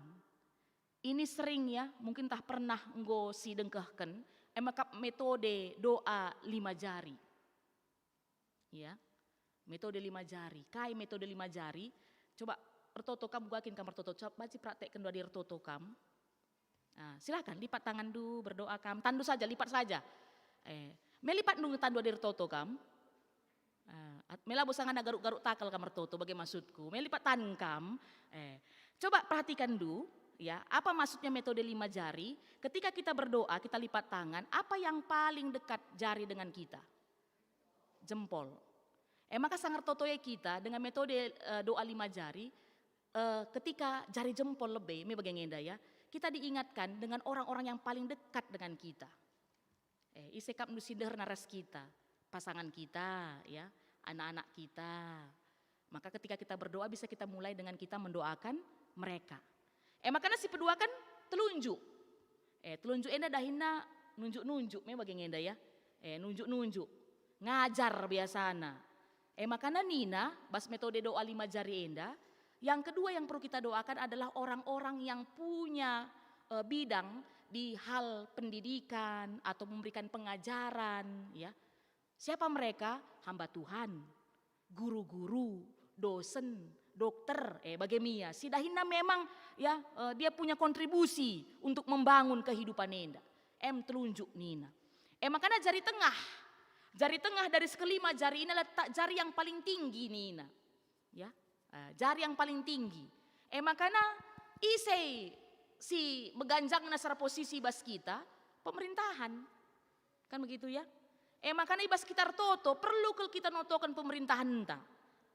Ini sering, ya, mungkin tah pernah enggo si dengkehken, e maka metode doa lima jari. Ya, metode lima jari. Kai metode lima jari? Coba ertoto kam, gua kin kam ertoto. Coba banci praktekken doa adi ertoto kam. Ah, silakan lipat tanganndu, berdoa kam. Tanndu saja, lipat saja. Eh, me lipatndu nge tanndu adi ertoto kam. Ah, at-, me labo sangana garuk-garuk takel kam ertoto, bage maksudku. Me lipat tan kam. Eh, coba perhatikan du, ya, apa maksudnya metode lima jari? Ketika kita berdoa, kita lipat tangan, apa yang paling dekat jari dengan kita? Jempol. E maka sanga ertoto e kita dengan metode, eh, doa lima jari, eh, ketika jari jempol lebe, me bage nge enda, ya, kita diingatkan dengan orang-orang yang paling dekat dengan kita. Eh, ise kap ndu si ndeherna ras kita, pasangan kita, ya, anak-anak kita. Maka ketika kita berdoa bisa kita mulai dengan kita mendoakan mereka. E makana si peduaken telunjuk. Eh, telunjuk enda dahinna nunjuk-nunjuk, me bage nge enda, ya. Eh, nunjuk-nunjuk. Ngajar biasana. E makana nina, bas metode doa lima jari enda, yang kedua yang perlu kita doakan adalah orang-orang yang punya, eh, bidang di hal pendidikan atau memberikan pengajaran, ya. Siapa mereka? Hamba Tuhan, guru-guru, dosen, dokter, eh, bage me ia. Si dahinna memang, ya, eh, dia punya kontribusi untuk membangun kehidupan enda. Em telunjuk nina. E makana jari tengah. Jari tengah dari sekelima jari ini letak jari yang paling tinggi nina. Ya, eh, jari yang paling tinggi. E makana ise si meganjangna secara posisi bas kita? Pemerintahan. Kan begitu, ya? E makana i bas kita ertoto, perlu kal kita notoken pemerintahenta.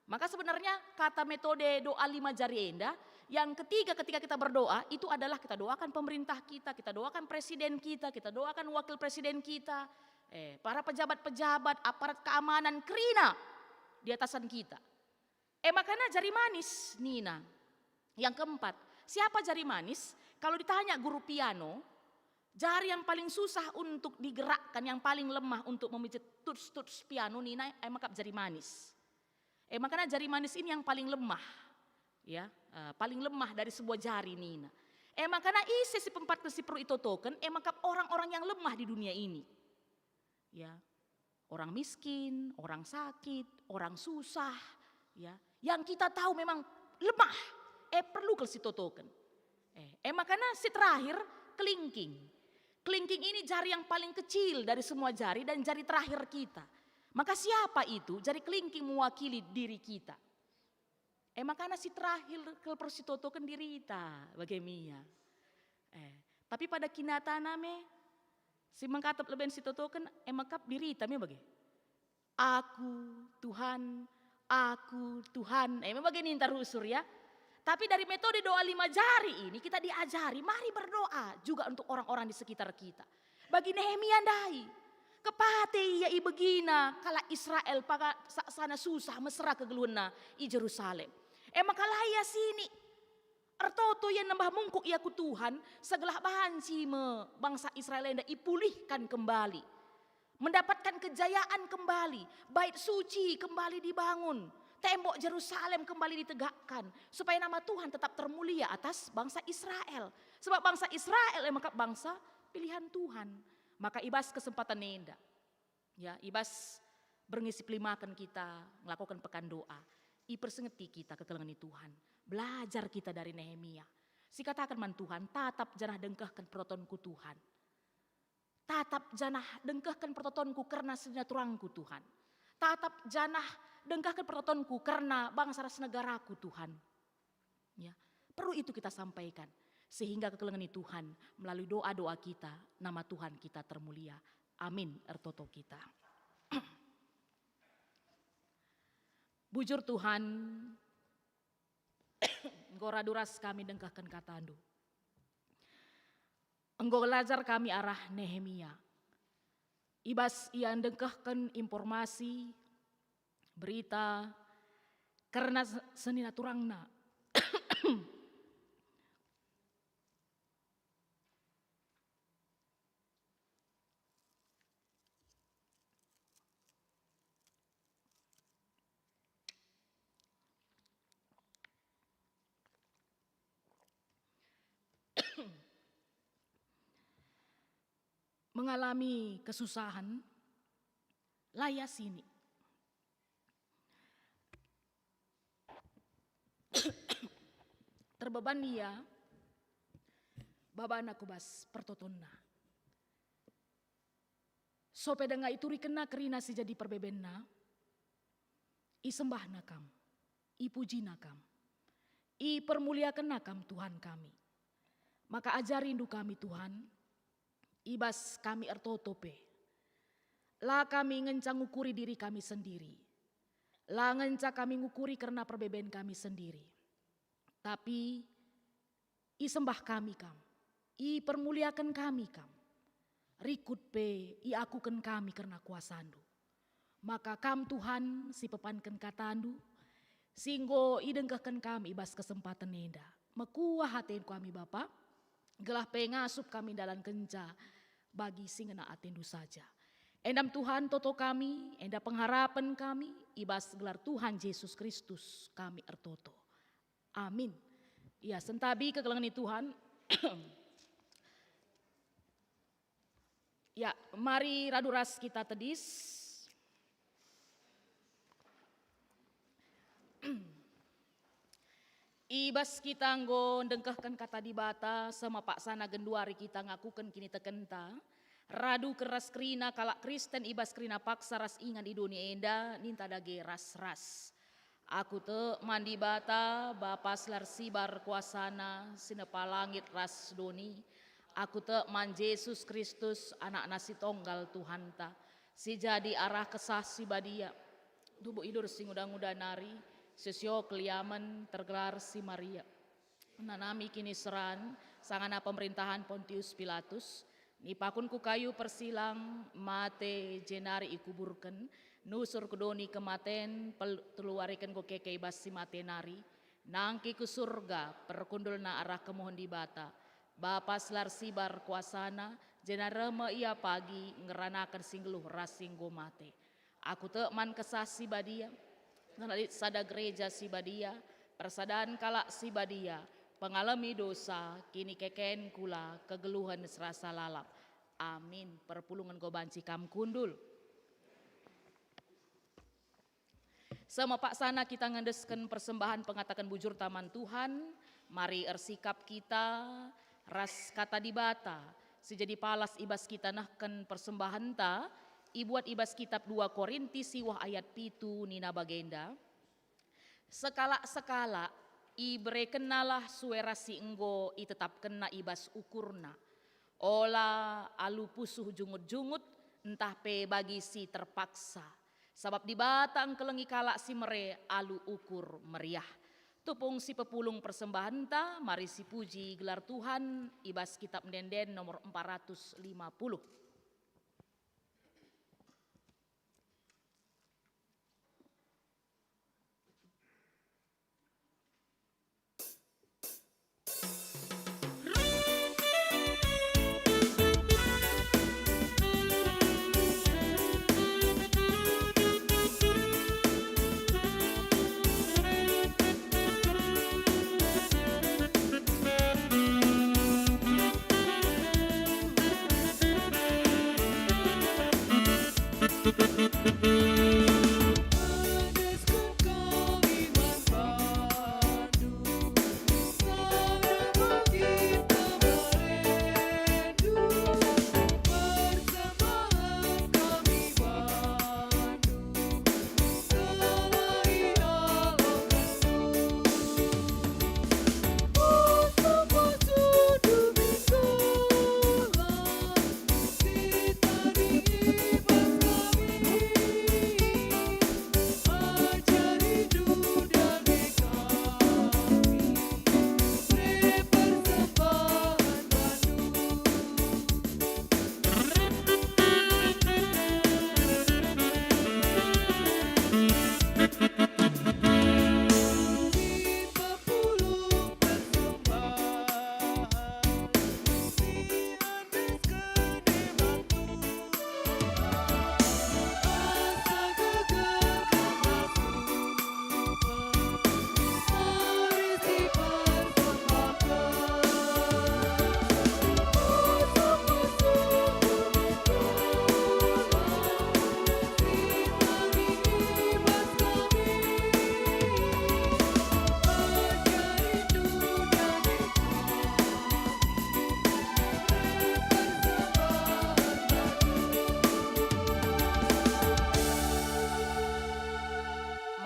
Maka sebenarnya kata metode doa lima jari enda, yang ketiga ketika kita berdoa, itu adalah kita doakan pemerintah kita, kita doakan presiden kita, kita doakan wakil presiden kita, eh, para pejabat-pejabat, aparat keamanan, kerina di atasan kita. E makana jari manis, nina. Yang keempat, siapa jari manis? Kalau ditanya guru piano, jari yang paling susah untuk digerakkan, yang paling lemah untuk memijit tuts-tuts piano, nina, e maka jari manis. E makana jari manis ini yang paling lemah, ya, eh, paling lemah dari sebuah jari, nina. E makana ise si pempatken si perlu itotoken, e maka orang-orang yang lemah di dunia ini. Ya. Orang miskin, orang sakit, orang susah, ya, yang kita tahu memang lemah, eh, perlu kal sitotoken. Eh, eh, makana si terakhir, kelingking. Kelingking ini jari yang paling kecil dari semua jari dan jari terakhir kita. Maka siapa itu? Jari kelingking mewakili diri kita. E makana si terakhir kal persitotoken dirita, bage me ia. Eh, tapi pada kinatana me, si mengkatap leben sitotoken, e maka dirita me bage. Aku, Tuhan, aku, Tuhan. E me bage ninta rusur, ya. Tapi dari metode doa lima jari ini kita diajari, mari berdoa juga untuk orang-orang di sekitar kita. Bagi Nehemia ndai, Kepate ia ibegina kalak Israel paga saksana susah mesera kegeluhenna i Jerusalem. E maka la ia sinik. Ertoto ia nembah mungkuk ia ku Tuhan, segelah banci me bangsa Israel enda ipulihkan kembali. Mendapatkan kejayaan kembali, bait suci kembali dibangun, tembok Jerusalem kembali ditegakkan, supaya nama Tuhan tetap termulia atas bangsa Israel. Sebab bangsa Israel e maka bangsa pilihan Tuhan. Maka i bas kesempatan enda, ya, i bas berngi si pelimaken kita ngelakoken pekan doa, ipersingeti kita kekelengen Tuhan. Belajar kita dari Nehemia. Sikataken man Tuhan, "Tatap janah dengkehken pertotonku, Tuhan. Tatap janah dengkehken pertotonku kerna senina turangku, Tuhan. Tatap janah dengkehken pertotonku kerna bangsa ras negaraku, Tuhan." Ya, perlu itu kita sampaikan, sehingga kekelengen Tuhan melalui doa-doa kita, nama Tuhan kita termulia. Amin. Ertoto kita. Bujur Tuhan, enggo radu ras kami dengkehken katandu. Enggo belajar kami arah Nehemia. I bas ia ndengkehken informasi, berita, kerna se-, senina turangna. Mengalami kesusahan, la ia sinik. Terbeban ia babana ku bas pertotonna. Sope denga iturikenna kerina si jadi perbebenna, isembahna kam, ipujina kam, ipermuliakenna kam, Tuhan kami. Maka ajarindu kami, Tuhan, i bas kami ertoto pe. La kami ngenca ngukuri diri kami sendiri. La ngenca kami ngukuri kerna perbeben kami sendiri. Tapi isembah kami kam, ipermuliaken kami kam. Rikut pe iakuken kami kerna kuasandu. Maka kam, Tuhan, si pepanken katandu, si enggo idengkehken kami i bas kesempaten enda. Mekuah atendu kami, Bapa, gelah pe ngasup kami ndalankenca bagi si ngena atendu saja. Enda me, Tuhan, toto kami, enda pengharapen kami, i bas gelar Tuhan Jesus Kristus kami ertoto. Amin. Ya, sentabi kekelengen Tuhan. Ya, mari radu ras kita tedis. I bas kita enggo ndengkehken Kata Dibata, seh me paksana genduari kita ngakuken kinitekenta, radu ras kerina kalak Kristen i bas kerina paksa ras ingan i doni enda, ninta dage ras-ras. Aku tek man Dibata, Bapa si la ersibar kuasana, si nepa langit ras doni. Aku tek man Jesus Kristus, AnakNa si tonggal Tuhanta, si jadi arah Kesah Si Badia, tubuh idur si nguda-nguda nari, si sio keliamen, tergelar si Maria. Nanami kiniseran, sangana pemerintahan Pontius Pilatus, nipahken ku kayu persilang, mate, jenari ikuburken, nusur ku doni kematen, pel-, telu wari enggo keke i bas si mate nari, nangkih ku Surga, perkundulna arah kemuhen Dibata, Bapa si la ersibar kuasana, jenari reh me Ia pagi ngeranaken si nggeluh ras si enggo mate. Aku tek man Kesah Si Badia, ngena lit sada gereja si badia, persadan kalak si badia, pengalemi dosa, kinikeken kula, kegeluhen serasa lalap. Amin. Perpulungen enggo banci kam kundul. Seh me paksana kita ngendesken persembahen pengataken bujurta man Tuhan, mari ersikap kita ras Kata Dibata, si jadi palas i bas kita nehken persembahenta, ibuat i bas kitab dua Korinti siwah ayat pitu nina bagenda, "Sekalak-sekalak iberekennalah sue ras si enggo itetapkenna i bas ukurna. Ola alu pusuh jungut-jungut, ntah pe bagi si terpaksa. Sabap Dibata engkelengi kalak si mere alu ukur meriah." Tupung si pepulung persembahenta, mari sipuji gelar Tuhan i bas Kitab Ende-enden nomor empat ratus lima puluh.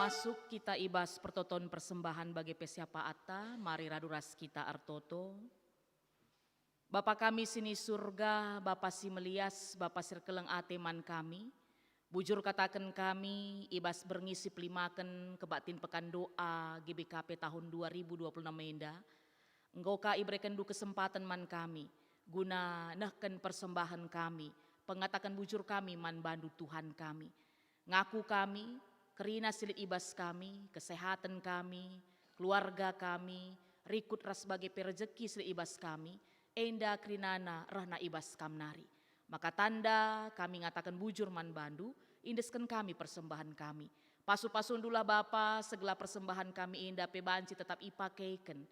Masuk kita i bas pertoton persembahan bage pe siapaatta, mari radu ras kita ertoto. Bapa kami si ni Surga, Bapa si melias, Bapa si erkeleng ate man kami, bujur kataken kami i bas berngi si pelimaken kebaktin pekan doa G B K P tahun dua ribu dua puluh enam enda, enggo ka iberekenndu kesempaten man kami, guna nehken persembahen kami, pengataken bujur kami man bandu Tuhan kami. Ngaku kami, kerina si lit i bas kami, kesehaten kami, keluarga kami, rikut ras bage pe rejeki si lit i bas kami, enda kerinana rehna i bas Kam nari. Maka tanda kami ngataken bujur man bandu, iendesken kami persembahen kami. Pasu-pasundulah Bapa, segelah persembahen kami enda pe banci tetap ipakeken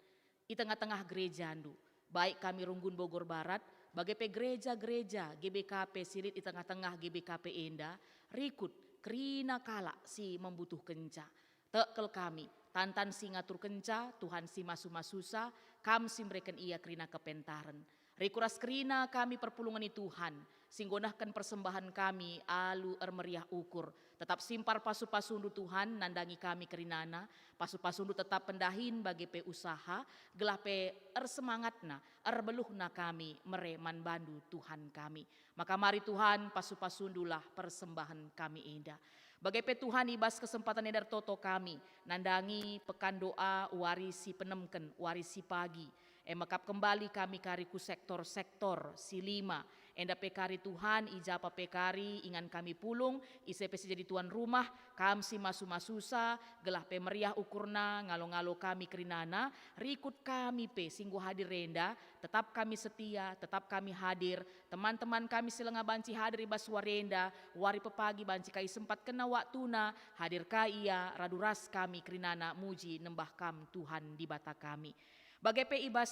i tengah-tengah gerejandu, baik kami Runggun Bogor Barat, bage pe gereja-gereja G B K P si lit i tengah-tengah G B K P enda, rikut kerina kalak si membutuhkenca. Tek kal kami, tantan si ngaturkenca, Tuhan si masu-masusa, Kam si mereken ia kerina kepentaren. Rikut ras kerina kami perpulungen i Tuhan, si enggo nehken persembahen kami alu ermeriah ukur. Tetap simpar pasu-pasundu Tuhan nandangi kami kerinana, pasu-pasundu tetap pendahin bage pe usaha, gelah pe ersemangatna, erbeluhna kami mere man bandu Tuhan kami. Maka mari Tuhan, pasu-pasundulah persembahen kami enda. Bage pe Tuhan, i bas kesempaten enda ertoto kami, nandangi pekan doa wari si penemken, wari si pagi. E mekap kembali kami kari ku sektor-sektor si lima. Enda pe kari Tuhan, i ja pe kari ingan kami pulung, ise pe si jadi tuan rumah, Kam si masu-masusa, gelah pe meriah ukurna, ngalo-ngalo kami kerinana, rikut kami pe si enggo hadir enda, tetap kami setia, tetap kami hadir, teman-teman kami si langa banci hadir i bas wari enda, wari pepagi banci ka isempatkenna waktuna, hadir ka ia radu ras kami kerinana muji nembah Kam Tuhan Dibata kami. Bage pe i bas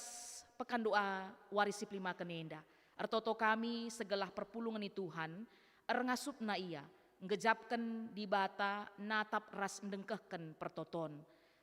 pekan doa wari si pelimaken enda, ertoto kami segelah perpulungen i Tuhan, erngasupna ia, nggejapken Dibata natap ras ndengkehken pertoton.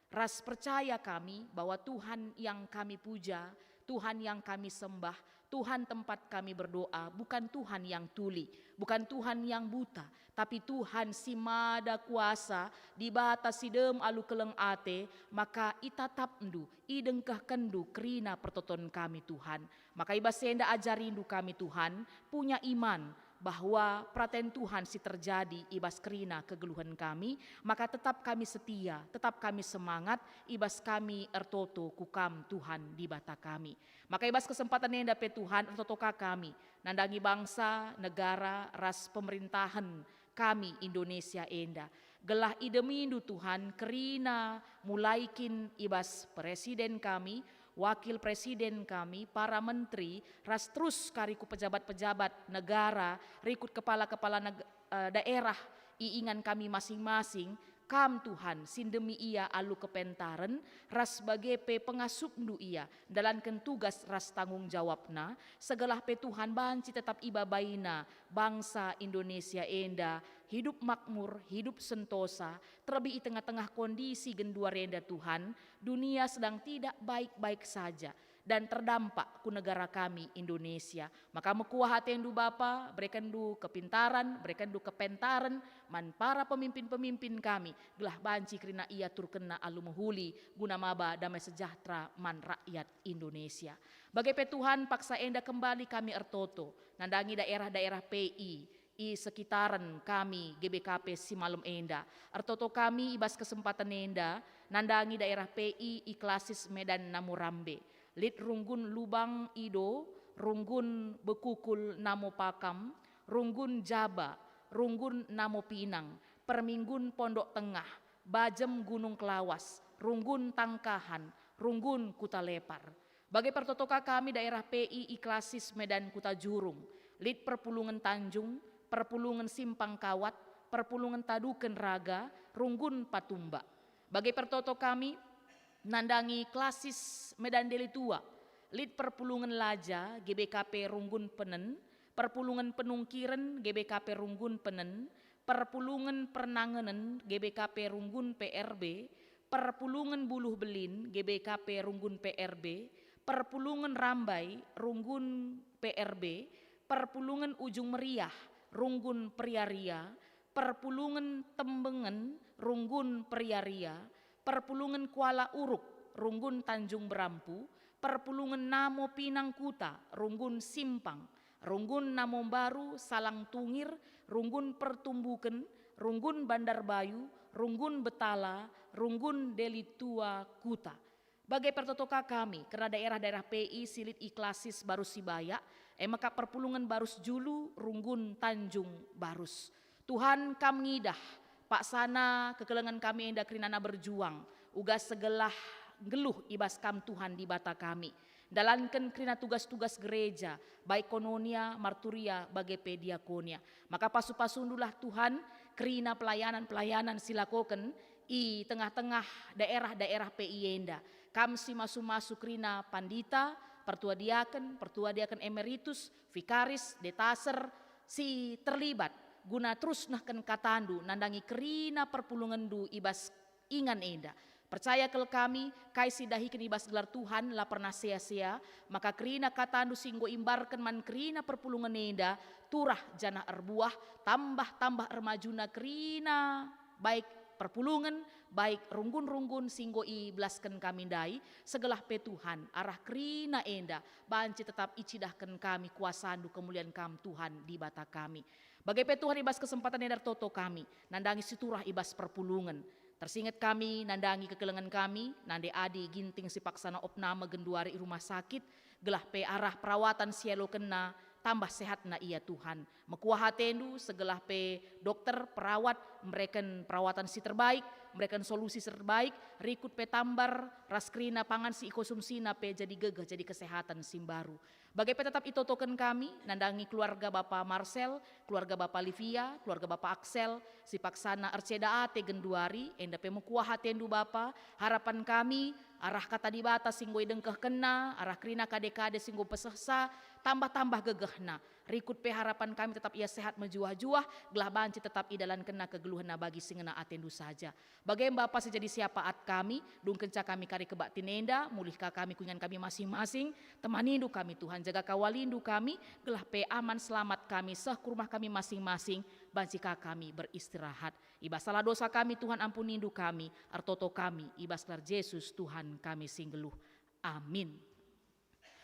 Ras percaya kami bahwa Tuhan yang kami puja, Tuhan yang kami sembah, Tuhan tempat kami berdoa, bukan Tuhan yang tuli, bukan Tuhan yang buta, tapi Tuhan si mada kuasa, Dibata si dem alu keleng ate, maka itatapndu, idengkehkenndu kerina pertoton kami, Tuhan. Maka i bas enda ajarindu kami, Tuhan, punya iman, bahwa peraten Tuhan si terjadi i bas kerina kegeluhen kami, maka tetap kami setia, tetap kami semangat i bas kami ertoto ku Kam, Tuhan Dibata kami. Maka i bas kesempaten enda pe, Tuhan, ertoto ka kami nandangi bangsa, negara, ras pemerintahen kami Indonesia enda. Gelah idemindu, Tuhan, kerina mulai kin i bas presiden kami, wakil presiden kami, para menteri, ras terus kari ku pejabat-pejabat negara, rikut kepala-kepala neg-, eh, daerah i ingan kami masing-masing, Kam Tuhan, si ndemi ia alu kepentaren, ras bage pe pengasupndu ia ndalanken tugas ras tanggung jawabna, segelah pe Tuhan banci tetap ibabaina bangsa Indonesia enda hidup makmur, hidup sentosa, terlebih i tengah-tengah kondisi genduari enda Tuhan, dunia sedang tidak baik-baik saja dan terdampak ku negara kami Indonesia. Maka mekuah atendu Bapa, berekenndu kepintaran, berekenndu kepentaren man para pemimpin-pemimpin kami, gelah banci kerina iaturkenna alu mehuli guna maba damai sejahtera man rakyat Indonesia. Bage pe Tuhan, paksa enda kembali kami ertoto, nandangi daerah-daerah P I i sekitaren kami G B K P si malem enda. Ertoto kami i bas kesempaten enda, nandangi daerah P I i Klasis Medan Namorambe. Lit runggun Lubang Ido, runggun Bekukul Namopakam, runggun Jaba, runggun Namopinang, perminggun Pondok Tengah, Bajem Gunung Kelawas, runggun Tangkahan, runggun Kuta Lepar. Bage pertoto ka kami daerah P I i Klasis Medan Kuta Jurung, lit perpulungen Tanjung, perpulungen Simpang Kawat, perpulungen Taduken Raga, runggun Patumba. Bage pertoto kami nandangi Klasis Medan Deli Tua, lit perpulungen Laja, G B K P runggun Penen, perpulungen Penungkiren, G B K P runggun Penen, perpulungen Pernangenen, G B K P runggun P R B, perpulungen Buluh Belin, G B K P runggun P R B, perpulungen Rambai, runggun P R B, perpulungen Ujung Meriah, runggun Periaria, perpulungen Tembengen, runggun Periaria, perpulungen Kuala Uruk, runggun Tanjung Berampu, perpulungen Namo Pinang Kuta, runggun Simpang, runggun Namo Mbaru, Salang Tungir, runggun Pertumbuken, runggun Bandar Bayu, runggun Betala, runggun Deli Tua Kuta. Bage pertoto ka kami kerna daerah-daerah P I si lit i Klasis Barus Sibayak, e maka perpulungen Barus Julu, runggun Tanjung Barus. Tuhan, Kam ngidah, paksana kekelengen kami enda kerinana berjuang, uga segelah nggeluh i bas Kam Tuhan Dibata kami. Ndalanken kerina tugas-tugas gereja, baik koinonia, marturia, bage pe diakonia. Maka pasu-pasundulah Tuhan, kerina pelayanan-pelayanan si lakoken i tengah-tengah daerah-daerah P I enda. Kam si masu-masu kerina pandita, pertua diaken, pertua diaken emeritus, vikaris, detaser, si terlibat guna terus nehken katandu nandangi kerina perpulungenndu i bas ingan enda. Percaya kal kami, kai si dahiken i bas gelar Tuhan la pernah sea-sea, maka kerina katandu si enggo imbarken man kerina perpulungen enda turah janah erbuah, tambah-tambah ermajuna kerina, baik perpulungen, baik runggun-runggun si enggo ibelasken kami ndai, segelah pe Tuhan, arah kerina enda banci tetap icidahken kami kuasandu kemulian Kam Tuhan Dibata kami. Bage pe Tuhan, i bas kesempaten enda ertoto kami nandangi si turah i bas perpulungen. Tersinget kami nandangi kekelengen kami, nande Adi Ginting si paksana opname genduari i rumah sakit, gelah pe arah perawatan si ialokenna tambah sehatna ia Tuhan. Mekuah atendu segelah pe dokter, perawat, mereken perawatan si terbaik, mereken solusi si terbaik, rikut pe tambar ras kerina pangan si ikonsumsina pe jadi gegeh, jadi kesehatan si mbaru. Bage pe tetap itotoken kami, nandangi keluarga Bapa Marcel, keluarga Bapa Livia, keluarga Bapa Axel, si paksana erceda ate genduari, enda pe mekuah atendu Bapa, harapan kami, arah Kata Dibata si enggo idengkehkenna, arah kerina kade-kade si enggo pesehsa, tambah-tambah gegehna. Rikut pe harapan kami tetap ia sehat mejuah-juah, gelah banci tetap idalankenna kegeluhenna bagi si ngena atendu saja. Bage me Bapa si jadi siapaat kami, dungkenca kami kari kebaktin enda, mulihka kami ku ingan kami masing-masing, temanindu kami Tuhan, jaga kawalindu kami, gelah pe aman selamat kami seh ku rumah kami masing-masing, banci ka kami beristirahat. I bas salah dosa kami Tuhan, ampunindu kami, ertoto kami, i bas gelar Jesus Tuhan kami si nggeluh. Amin.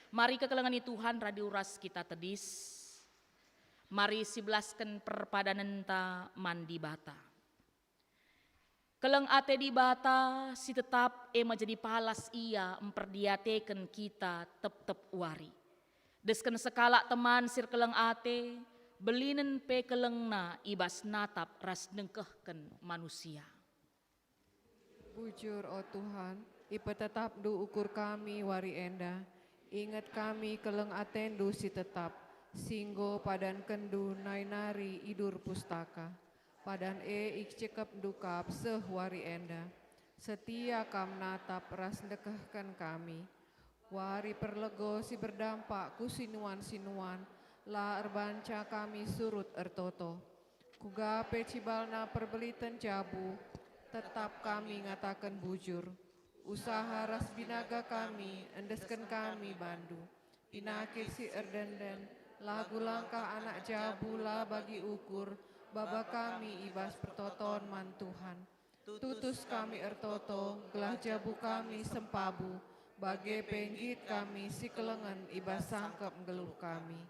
Mari kekelengen Tuhan radi uras kita tedis. Mari sibelasken perpadanenta man Dibata. Keleng ate Dibata si tetap e me jadi palas Ia mperdiateken kita tep-tep wari. Desken sekalak teman si erkeleng ate, belinen pe kelengna i bas natap ras nengkehken manusia. Bujur, o Tuhan, ipetetapNdu ukur kami wari enda. Inget kami keleng ateNdu si tetap, si enggo padankenNdu nai nari i dur pustaka. Padan e icekepNdu kap seh wari enda. Setia Kam natap ras ndekehken kami. Wari perlego si berdampak ku sinuan-sinuan, la erbanca kami surut ertoto. Kuga pe cibalna perbeliten jabu, tetap kami ngataken bujur. Usaha ras binaga kami endesken kami bandu. Pinakit si erdenden, lagu langkah anak jabu la bagi ukur, baba kami i bas pertoton man Tuhan. Tutus kami ertoto, gelah jabu kami sempabu, bage pe nggit kami si kelengen i bas sangkep nggeluh kami.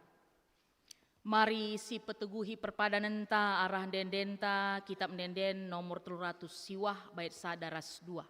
Mari sipeteguhi perpadanenta arah ende-endenta, Kitab Ende-enden nomor telu ratus siwah, bait sada ras dua.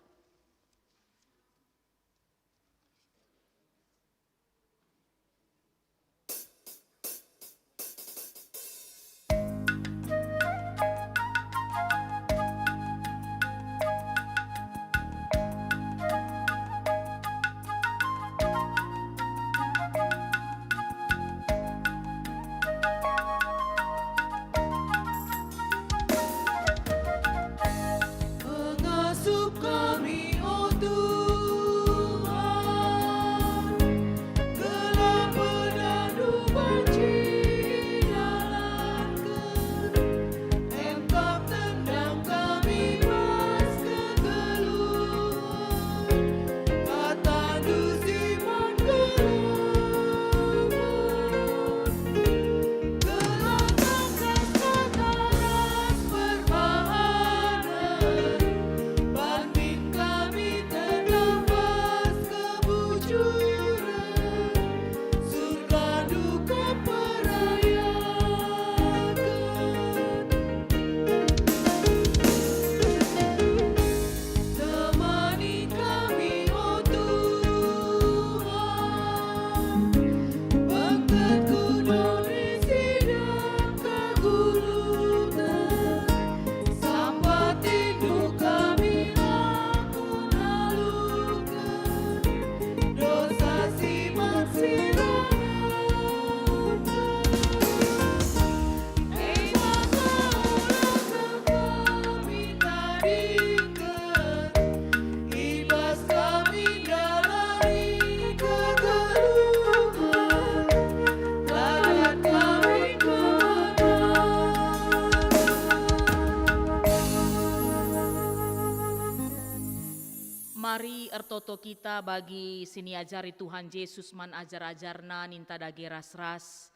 Pengasup kami, o Tuhan, gelah pedanNdu banci idalanken. Emkap tendang kami bas kegeluhen, kataNdu si man kelengen. Gelah tangkas kata ras perbahanen, banmin kami tetap bas kebujuren, surgaNdu keperayaken. Temani kami, o Tuhan, bengket ku doni si ndai keguluten, sampatiNdu kami la kunaluken, dosa si man si rangap. Mari ertoto kita bagi si niajari Tuhan Jesus man ajar-ajarNa, ninta dage ras-ras.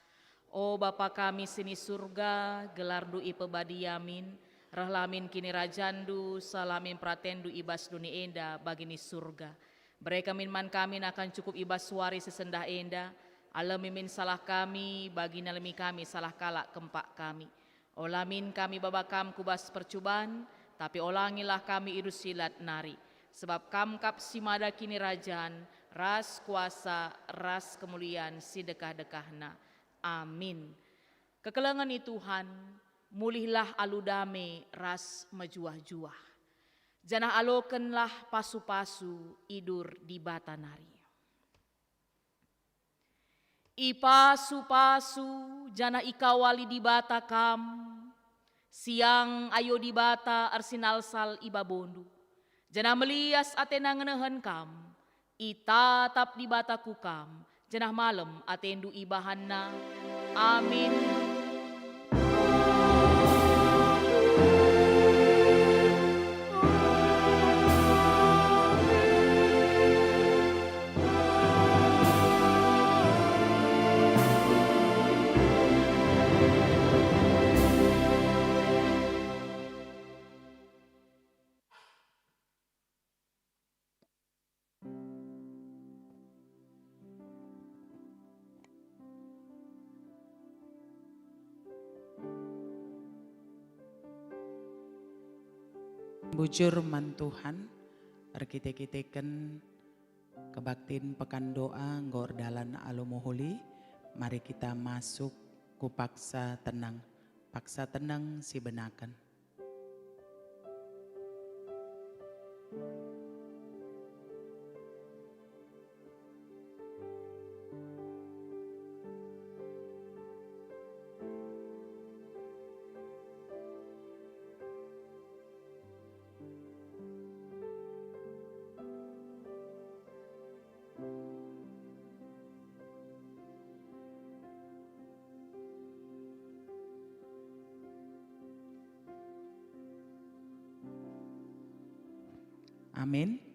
O Bapa kami si ni Surga, gelarNdu ipebadia min, rehlah min kinirajanNdu, sehlah min peratenNdu i bas doni enda bagi ni Surga. Bereken min man kami nakan cukup i bas wari si sendah enda, alemi min salah kami, bagi nalemi kami salah kalak kempak kami. Ola min kami baba Kam ku bas percuban, tapi olangilah kami i bas si lat nari, sebab Kam kap si mada kinirajan, ras kuasa, ras kemulian si dekah-dekahna. Amin. Kekelengen i Tuhan, mulihlah alu dame ras mejuah-juah, janah alokenlah pasu-pasu idur Dibata nari. Ipasu-pasu janah ikawali Dibata kam, siang ayo Dibata ersinalsal i babondu, janah melias atena ngenehen kam. Itatap Dibata ku kam, janah malem atendu ibahanNa. Amin. Bujur man Tuhan, erkite-kiteken kebaktin pekan doa enggo erdalan alu mehuli, mari kita masuk ku paksa tenang, paksa tenang si benaken. Amin.